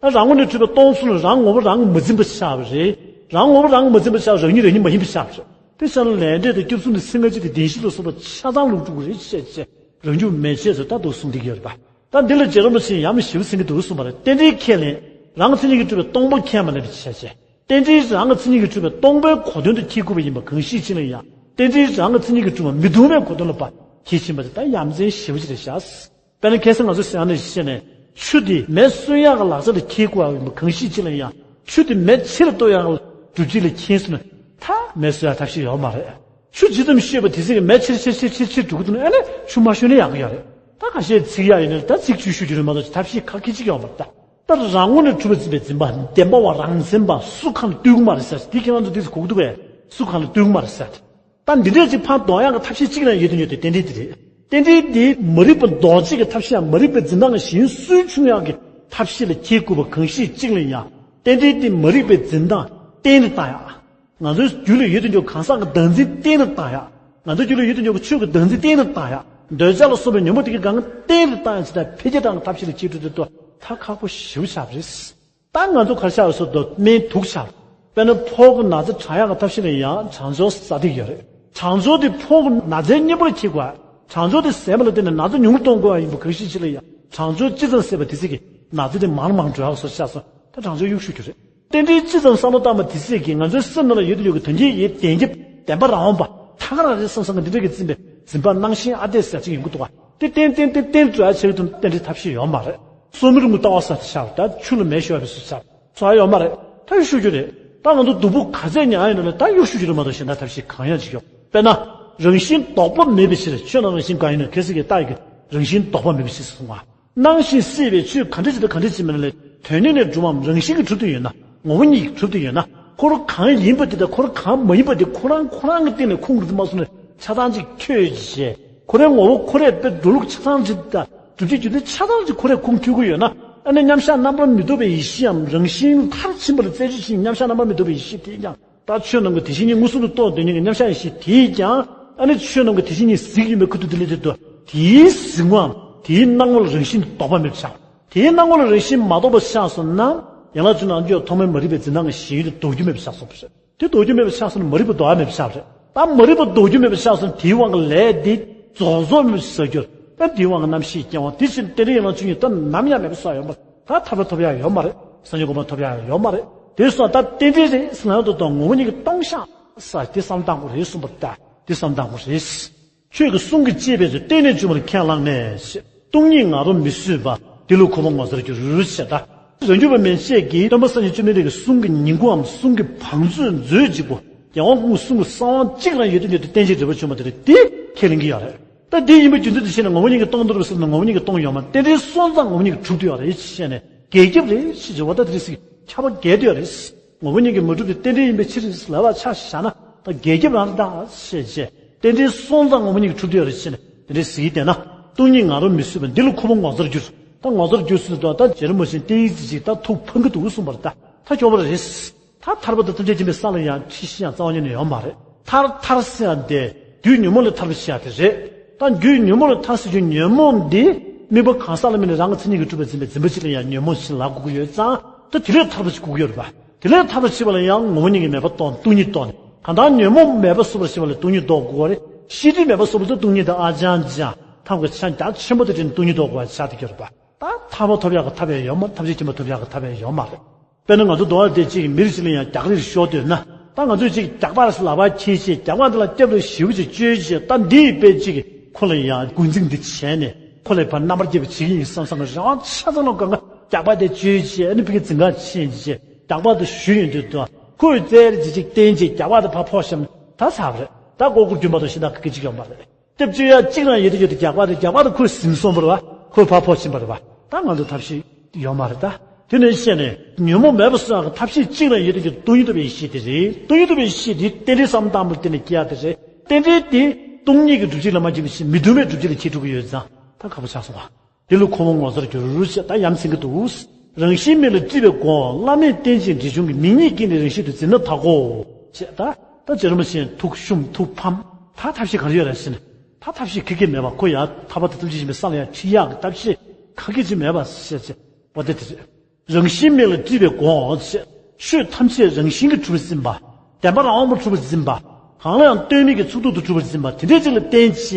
ཨ་རང་ངོས་ནས་གྲུབ་པའི་སྟོང་གསུམ་ལ་རང་ངོ་བོ་རང་མི་འཛིན་པ་ཆགས་པ་རེད། རང་ངོ་བོ་རང་མི་འཛིན་པ་ཆགས། རང་ཉིད་རང་ཉིད་མ་ཡིན་པ་ཆགས་པ་རེད། དེ་ཆ་ལ་ལས་འབྲས་དང་སྐྱབས་གསུམ་དང་ཚིག་ལྔ་སྤྱི་དང་བདེན་བཞི་ལ་སོགས་པ་ཆ་ཚང་ལུགས་གྲུབ་རེད་ཅེས་བྱས་རང་རྒྱུད་མན་ཆད་ཚོ་ལྟ་འདུག་གསུངས་བསྡད་ཀྱི་ཡོད་རེད་པ། ད་འདི་ལ་རྗེ་རིན་པོ་ཆེས་ཡ་མ་ཞེ་པོ་ཟིན་གྱི་འདུག་གསུངས་པ་རེད། རྟེན་འབྲེལ་ཁས་ལེན། རང་གི་མཚན་ཉིད་ཀྱིས་གྲུབ་པའི་སྟོང་པ་ཁས་མ་ལེན་པ་བྱས་བྱས། རྟེན་འབྲེལ་རང་གི་མཚན་ཉིད་ཀྱིས་གྲུབ་པའི་སྟོང་པའི་གོ་དོན་དུ་འཁྱེར་དགོས་པ་ཡིན་པ་གང་ཞིག་ཅིག་ལ་ཡང་། རྟེན་འབྲེལ་རང་གི་མཚན་ཉིད་ཀྱིས་གྲུབ་པ་མི་རྟུལ་མའི་གོ་དོན་ལ་ཕར་འཁྱེར་ཕྱིན་པ་དེ་ད་ཡ་མཚན་ཞེ་པོ་ཅིག་རེད་ཤག། དཔེར་ན་ཁ་སང་ང་ཚོས་ཟེར་ཡག་ནང་བཞིན་བྱས་ནས་ཆུ་དེ་མེ་གསོད་ཡག་གི་ལག་ཆ་ལ་འཁྱེར་དགོས་པ་ཡིན་པ་གང་ཞིག་ཅིག་ལ་ཡང་། ཆུ་དེ་མེ་ཕྱི་ལ་གཏོང་ཡག་གི་སྒྲུབ་བྱེད་ལ་འཁྱེར་སོང་ན་ད་མེ་གསོད་ཡག་ཐབས་ཤེས་ཡོད་མ་རེད། ཆུ་ཇི་ཙམ་གཤོས་པ་དེ་ཙམ་གྱིས་མེ་ཕྱིར་ཕྱིར་ཕྱིར་ཕྱིར་ཕྱིར་འགྲོ་གི་འདུག་ན། ཨ་ནི་ཆུ་མ་གཤོས་ན་ཡག་གི་ཡོད་རེད། ད་ཁ་ཤས་ཚིག་ཡག་ཡིན་ན་ད་ཚིག་བཅུ་ཤོད་རྒྱུ་རེད་མ་གཏོགས་ཐབས་ཤེས་ཁག་གི་གཅིག་ཡོད་མ་རེད་ད། ད་རང་ངོས་ནས་གྲུབ་པ་འཛིན་པའི་འཛིན་པ་བདེན་པ་བ་རང་འཛིན་པ་སུ་གང་ལ་ལྟོས་ཀྱི་མ་རེད་ཟེར། དེ་ཁྱེད་རང་ཚོ་དེ་ཚོ་གོ་གི་འདུག་གས། སུ་གང་ལ་ལྟོས་ཀྱི་མ་རེད་ཟེར། ད་འདི་འདྲས་ཅིག་ཕར་འདོན་ཡག་གི་ཐབས་ཤེས་གཅིག་ལ་ཡོད་དུ་ཡོད་དེ་རྟེན་འབྲེལ་དེ་རེད། རྟེན་འབྲེལ་དེ་མ་རིག་པ་ལྡོག་བྱེད་ཀྱི་ཐབས་ཤེས་ཡང་མ་རིག་པའི་འཛིན་སྟངས་ཀྱི་གཞན་སུན་ཕྱུང་ཡག་གི་ཐབས་ཤེས་ལ་འཁྱེར་དགོས་པ་གང་ཞིག་གཅིག་ལ་ཡང་། རྟེན་འབྲེལ་དེ་མ་རིག་པའི་འཛིན་སྟངས་གཏན་ལ་བཏང་ཡག། ང་ཚོའི་རྒྱུད་ལ་ཡོད་དུ་འཇུག་གང་ཟག་གི་བདག་འཛིན་གཏན་ལ་བཏང་ཡག། ང་ཚོའི་རྒྱུད་ལ་ཡོད་དུ་འཇུག་གི་ཆོས་ཀྱི་བདག་འཛིན་གཏན་ལ་བཏང་ཡག། འདོད་ཆགས་ལ་སོགས་པའི་ཉོན་མོངས་དེ་གའི་སྒང་གཏན་ལ་བཏང་ཡག་ཅེས་དང་འཕེལ་རྒྱས་བཏང་ཐབས་ཤེས་ལ་འཁྱེར་འགྲོ་དུས་ད་ཁག་པོ་ཞེ་པོ་ཆགས་པ་རེད། ད་ང་ཚོ་ག་རེ་ཆགས་ཡོད་ཟེར་དུས་སྨན་དུག་ཆགས། དཔེར་ན་ཕོ་བའི་ན་ཚ་དྲག་ཡག་གི་ཐབས་ཤེས་ལ་ཡང་གྲང་སྦྱོར་ཟ་བསྡད་ཀྱི་ཡོད་རེད། གྲང་སྦྱོར་དེ་ཕོ་བའི་ན་ཚའི་གཉེན་པོ་ལ་འཁྱེར་དགོས། གྲང་སྦྱོར་དེ་ཟས་མ་ལ་བརྟེན་ནས་ན་ཚ་ཉུང་རུ་གཏོང་དགོས་པ་ཡིན་པ་གང་ཞིག་ཅིག་ལ་ཡང་གྲང་སྦྱོར་ཅི་ཙམ་ཟས་པ་དེ་ཚོ་གིས་ན་ཚ་དེ་མང་མང་འགྲོ་ཡག་བཟོ་ཆགས་སོང་། ད་གྲང་སྦྱོར་གཡུག་ཞུ་རྒྱུ་རེད། རྟེན་འབྲེལ་ཅི་ཙམ་བསམ་བློ་བཏང་བ་དེ་ཚོ་གིས་ང་ཚོའི་སེམས་ནང་ལ་ཡོད་དུ་ཡོད་ཀྱི་དོན་གྱི་ཡིད་བདེན་རྒྱབ་བདེན་པ་རང་དབང་པ་ད་ག་རང་རེད་བསམ་བསམ་གི་འདི་འདྲ་གི་འཛིན་པའི་འཛིན་པ་སྣང་ཞེན་ཨ་འཐས་ཟེར་ཅིག་ཡོང་གི་འདུག་ག། དེ་ཏན་ཏན་ཏན་ཏན་འགྲོ་ཡག་བྱེད་ཀྱི་འདུག། རྟེན་འབྲེལ་ཐབས་ཤེས་ཡོད་མ་རེད། སོར་མོའི་རི་མོ་ལྟ་བ་ས་དེ་ཆགས་པ་ད་ཆུ་ལ་མེ་གཤོག་པའི་སུ་ཆགས་ཚོར་བ་ཡོད་མ་རེད། ད་ཡུག་ཤུགས་རྒྱུ་རེད། ད་ང་ཚོ་སྡུག་པོ་ག་ཚད་མྱངས་ཡོད་ན་ལ་ད་ཡུག་ཤུགས་རྒྱུ་རེད་མ་གཏོགས་གཞན་དག་ཐབས་ཤེས་གང་ཡང་ཅིག་ཡོད། དཔེར་ན། རང་བཞིན་ལྡོག་པ་མེད་པའི་ཕྱིར། ཆོས་རྣམས་རང་བཞིན་གང་ཡིན་ནོ། ཁྱེད་ཚོ་གི་རྟགས་ཀྱི་རང་བཞིན་ལྡོག་པ་མེད་པའི་ཕྱིར་གསུངས་པ། སྣང་ཞིང་སྲིད་པའི་ཆོས་ག་འདྲ་ཅིག་དང་ག་འདྲ་ཅིག་མིན་ན་ལས་དོན་གཉེར་ནས་གྲུབ་པའམ་རང་བཞིན་གྱིས་གྲུབ་ཏུ་ཡོད་ན། ངོ་བོ་ཉིད་ཀྱིས་གྲུབ་ཏུ་ཡོད་ན། ཁོ་རང་གང་ཡིན་པ་དེ་དང་ཁོ་རང་གང་མ་ཡིན་པ་དེ་ཁོ་རང་ཁོ་རང་གི་སྟེང་ནས་ཁུངས་རེ་མ་བཟུང་ནས་ཆ་ཚང་ཅིག་འཁྱོལ་བྱས། ཁོ་རའི་ངོ་བོ་ཁོ་རའི་དཔེ་འགྲོ་ལུགས་ཆ་ཚང་ཅིག་དང་སྒྲུབ་བྱེད་རྒྱུ་མཚན་ཆ་ཚང་ཅིག་ཁོ་རའི་ཁུངས་འཁྱོལ་གྱི་ཡོད་ན། ཨ་ནི་མཉམ་གཞག་རྣམ་པར་མི་རྟོག་པའི་ཡེ་ཤེས་འམ་རང་བཞིན་མཐར་ཕྱིན་པ་ལ་རྩད་གཅོད་བྱེད་མཉམ་གཞག་རྣམ་པར་མི་རྟོག་པའི་ཡེ་ཤེས་དེས་ཀྱང་། ད་ཆོས་རྣམས་ཀྱི་དེ་བཞིན་ཉིད་མངོན་སུམ་དུ་རྟོགས་འདོད་མཁན་གྱི་མཉམ་གཞག་ཡེ་ཤེས་དེས་ཀྱང་ ཨ་ནི་ཆོས་རྣམས་ཀྱི་དེ་བཞིན་ཉིད་གཟིགས་ཡིན་པའི་ཁུ་ཐུག་དེ་ལས་དེ་དུ་དེའི་གཟིགས་ངོའམ་དེའི་སྣང་ངོ་ལ་རང་བཞིན་དུ་ལྡོག་པ་མེད་པར་ཆགས། དེའི་སྣང་ངོ་ལ་རང་བཞིན་མ་ལྡོག་པར་ཆགས་སོང་ན། ཡན་ལག་བཅུ་ནང་བཅུ་ཐོག་མའི་མ་རིག་པའི་འཛིན་སྟངས་ཀྱི་ཞེན་ཡུལ་དུ་ལྡོག་རྒྱུ་མེད་པར་ཆགས་སོང་བ་རེད། དེ་ལྡོག་རྒྱུ་མེད་པར་ཆགས་སོང་ན་མ་རིག་པ་ལྡོག་ཡ་མེད་པར་ཆགས་པ་རེད། ད་མ་རིག་པ་ལྡོག་རྒྱུ་མེད་པར་ཆགས་སོང་ན་དེའི་དབང་གིས་ལས་དེ་རྫོགས་རྫོགས་མེད་པར་ཟ་རྒྱུར། ད་དེའི་དབང་གིས་རྣམ་ཤེས་སྐྱེ་བ་དེ་ཕྱིར་རྟེན་འབྲེལ་ཡན་ལག་བཅུ་གཉིས་ད་ནམ་ཡང་མེད་པ་བཟོ་ཡ་ཡོད་མ་རེད། ད་ཐར་པ་ཐོབ་ཡ་ཡོད་མ་རེད། སངས་རྒྱས་གོ་འཕང་ཐོབ་ཡ་ཡོད་མ་རེད། དེ་སོང་ད་རྟེན་འབྲེལ་རེད་ཟེར་ན་ཡང་དུ་དང་ངོ་བོ་ཉིད་ཀྱི་སྟོང་ཤག་ས་དེ་བསམ་བཏང་དགོས་རེད་གསུངས་པ་རེད། ད་དེ་བསམ་བཏང་དགོས་རེད། ཁྱོད་ཀྱི་གསུང་གིས་བཅད་པའི་ཚུལ། གཏན་ནས་བཅོས་མར་ཁས་བླངས་ནས། སྟོང་ཉིད་ང་རོ་མི་བཟོད་པ། འདི་ལུ་ཁོ་བོ་ངོ་མཚར་འགྱུར། ཞེས་ད། རང་རྒྱུད་པ་མན་ཆད་ཀྱིས་སྟོན་པ་སངས་རྒྱས་བཅོམ་ལྡན་འདས་ཀྱི་གསུང་གི་ཉིང་ཁུའམ་གསུང་གི་བང་མཛོད་མཛོད་གཅིག་པོ། རྒྱལ་བ་ཀུན་གསུང་གི་གསང་བ་གཅིག་རང་ཡོད་དུ་ཡོད་དེ་གཏན་ཕྱིར་འབྲས་བུ་བྱུང་བ་དེ་རེད། དེ་ཁས་ལེན་གྱི་ཡོད་རེད། ད་དེ་ཡིན་པའི་རྒྱུ་མཚན་དེ་བྱས་ནས་ངོ་བོ་ཉིད་ཀྱིས་སྟོང་ཐུབ་ཟེར་ན་ངོ་བོ་ཉིད་ཀྱིས་སྟོང་ཡོད་མ་རེད། རྟེན་འབྲེལ་སོང་ཙང་ངོ་བོ་ཉིད་ཀྱིས་གྲུབ་ཏུ་ཡོད་རེད་ཅེས་ནས་རྒྱས་ཁྱབ་རེད་ཞེས་བརྗོད་པ་ད་དེ་རེད་ཟེར་ཁྱབ་པ་རྒྱས་ཏུ་ཡོད་རེད། ངོ་བོ་ཉིད་ཀྱིས་མ་གྲུབ་པའི་རྟེན་འབྲེལ་ཡིན་པའི་ཕྱིར་ལབ་པ་ཆ་བཞག་ན་ད་རྒྱས་ཁྱབ་རང་རེད་ད་ཞེས་བྱས། རྟེན་འབྲེལ་སོང་ཙང་ངོ་བོ་ཉིད་ཀྱིས་གྲུབ་ཏུ་ཡོད་རེད་ཅེས་ནས་དེ་འདྲའི་ཟེར་གྱི་བསྡད་ན། སྟོང་ཉིད་ང་རོ་མི་བཟོད་པ། འདི་ལུ་ཁོ་བོ་ངོ་མཚར་འགྱུར། ད་ངོ་མཚར་འགྱུར་ཟེར་དུས་ད་རྗེ་རིན་པོ་ཆེས་ཏེ་ཡིག་ཅིག་ཅིག་ད་ཐུགས་ཕངས་ཀྱི་འདུག་གསུངས་པ་རེད། ད་ད་སྐྱོ་བོ་རེད། ད་ཐར་པ་དང་ཐམས་ཅད་མཁྱེན་པའི་ས་ལ་ཡང་ཁྲིད་ཤེས་ཡང་རྩ་བ་ཉིད་ནས་ཡོད་མ་རེད། ཐར་ཐར་ཟེར་ཡ་དེ་རྒྱུ་ཉོན་མོངས་ལས་ཐར་པ་ཞེས་ཡ་དེ་རེད། ད་རྒྱུ་ཉོན་མོངས་ལས་ཐར་ཟེར་རྒྱུ་ཉོན་མོངས་འདི་དམིགས་པ་གང་ཟག་ལ་དམིགས་ནས་རང་གི་མཚན་ཉིད་ཀྱིས་གྲུབ་པའི་འཛིན་པའི་འཛིན་པ་གཅིག་ལ་ཡང་ཉོན་མོངས་ཞེས་ལབ་དགོས་ཀྱི་ཡོད་ཙང་། ད་དེ་ལས་ཐར་པ་ཞིག་དགོས་ཀྱི་ཡོད་རེད་པ། དེ་ལས་ཐར་པ་བྱེད་པ་ལ་ཡང་ངོ་བོ་ཉིད་ཀྱི་མེད་པ་རྟོགས། སྟོང་ཉིད་རྟོགས་ནས། གང་ལྟར་ཉོན་མོངས་མེད་པ་བཟོ་བར་བྱེད་པ་ལ་སྟོང་ཉིད་རྟོགས་དགོས་པ་རེད། ཤེས་སྒྲིབ་མེད་པ་བཟོ་བར་དུ་སྟོང་ཉིད་དང་ཨ་ཅང་ཅང་ཐབས་ཀྱི་ཆ་རྒྱ་ཆེན་པོ་དེ་དྲན་སྟོང་ཉིད་རྟོགས་དགོས་པ་ཆགས་ཏེ་གྱུར་པ། ད་ཐར་པ་ཐོབ་ཡག་གི་ཐབས་ཡང་ཡོད་མ་རེད། ཐམས་ཅད་མཁྱེན་པ་ཐོབ་ཡག་གི་ཐབས་ཡང་ཡོད་མ་རེད། དཔེར་ན་ང་ཚོ་མདོ་བ་དེ་གཅིག་མི་རེ་ཞིག་ལ་ཡང་རྒྱག་རེས་ཤོར་འདོད་ན། ད་ང་ཚོས་གཅིག་རྒྱག་པ་ལ་ལག་པ་འཁྱེར་བྱས་རྒྱག་པ་འདི་ལ་སྐྱབས་རེ་ཞེ་པོ་ཅིག་བཅོལ་བྱས། ད་འདི་ཡི་དཔེ་གཅིག་ཁོ་ལ་ཡང་འགོ་འཛིན་འདི་བྱས་ནས་ཁོ་ལ་ཕར་རྣམ་པར་རྒྱལ་བ་བྱེད་ཀྱི་ཡིན་བསམ་བསམ་གི་རང་དབང་ཆ་ཚང་ལ་སྒང་ག་རྒྱག་པ་དེ་བཅོལ་བྱས། ཨ་ནི་ཕ་གི་འཛིན་ག་ཕྱིན་བྱས་རྒྱག་པ་དེ་ཞུ་ཡོང་དུས་དུ་ཁོས་རྩལ་ཅིག་ཅིག་བསྟན་བྱས་རྒྱག་པ་དེ་ཕར་ཕོག་བཞག་ན་ད་ཚར་བ་རེད། ད་ཀོ་ཀོ་རྒྱུན་པ་དང་ཤིན་ཏུ་གི་གཅིག་ཡོད་མ་རེད། སྟབས་བཅོལ་ཡ་གཅིག་རང་ཡོད་དུ་ཡོད་དུ་རྒྱག་པ་རེད། རྒྱག་པ་དེ་ཁོས་ཟིན་སོང་བ་རེད་བ། ཁོས་ཕར་ཕོག་ཕྱིན་པ་རེད་བ། ད་ང་ཚོ་ཐབས་ཤེས་ཡོད་མ་རེད་ད། དེ་ནས་བཤད་ནས་ཉོན་མོངས་མེད་པ་སོགས་ཀྱི་ཐབས་ཤེས་གཅིག་རང་ཡོད་དུ་ཡོད་དུ་སྟོང་ཉིད་རྟོགས་པའི་ཡེ་ཤེས་དེ་རེད། སྟོང་ཉིད་རྟོགས་པའི་ཡེ་ཤེས་དེ་རྟེན་འབྲེལ་བསམ་བློ་བཏང་བ་དེ་ནས་སྐྱེ་ཡ་དེ་རེད། རྟེན་འབྲེལ་དེ་སྟོང་ཉིད་ཀྱི་སྒྲུབ་བྱེད་ལ་མ་སྐྱེས་པའི་ཕྱིར་མི་ལྡན་པའི་སྒྲུབ་བྱེད་ལ་སྐྱེས་གྲུབ་ཀྱི་ཡོད་ཙང་ད་ཁག་པོ་ཆགས་སོང་བ། དེ་ལུ་ཁོ་བོ་ངོ་མཚར་འགྱུར་ཞེས་ད་ཡ་མཚན་གྱི་འདུག། རང་བཞིན་མེད་ལ་དཀྲིས་པའི་སྒོ། བླ་མས་བསྟན་ཅིང་འབྲེལ་འབྱུང་གི། མིག་གཉིས་ཀྱིས་ནི་རང་བཞིན་དུ་འཛིན་ན་དག་གོ། ཞེས་ད་ད་རྗེ་རིན་པོ་ཆེས་ཐུགས་ཞུམ་ཐུགས་ཕམ། ད་ཐབས་ཤེས་ག་རེ་ཡོད་རེད་ཟེར་ན། ད་ཐབས་ཤེས་ཁེ་ཁེ་མེད་པ། ཁོ་ཡང་ཐར་པ་དང་ཐམས་ཅད་མཁྱེན་པའི་ས་ལ་ཡང་ཁྲིད་ཡག་གི་ཐབས་ཤེས་ཁ་ཁེ་ཅིག་མེད་པ་ཞེས་བྱས་པ་དེ་དེ་རེད། རང་བཞིན་མེད་ལ་དཀྲིས་པའི་སྒོ་ཞེས། ཆོས་ཐམས་ཅད་རང་བཞིན་གྱིས་གྲུབ་པར་འཛིན་པ། བདེན་པ་རང་དབང་པོ་གྲུབ་པར་འཛིན་པ། གང་ལ་ཡང་ལྟོས་མེད་ཀྱི་ཚུགས་ཐུབ་ཏུ་གྲུབ་པར་འཛིན་པ་དེ་འདྲའི་ཅིག་ལ་བརྟེན་བྱས་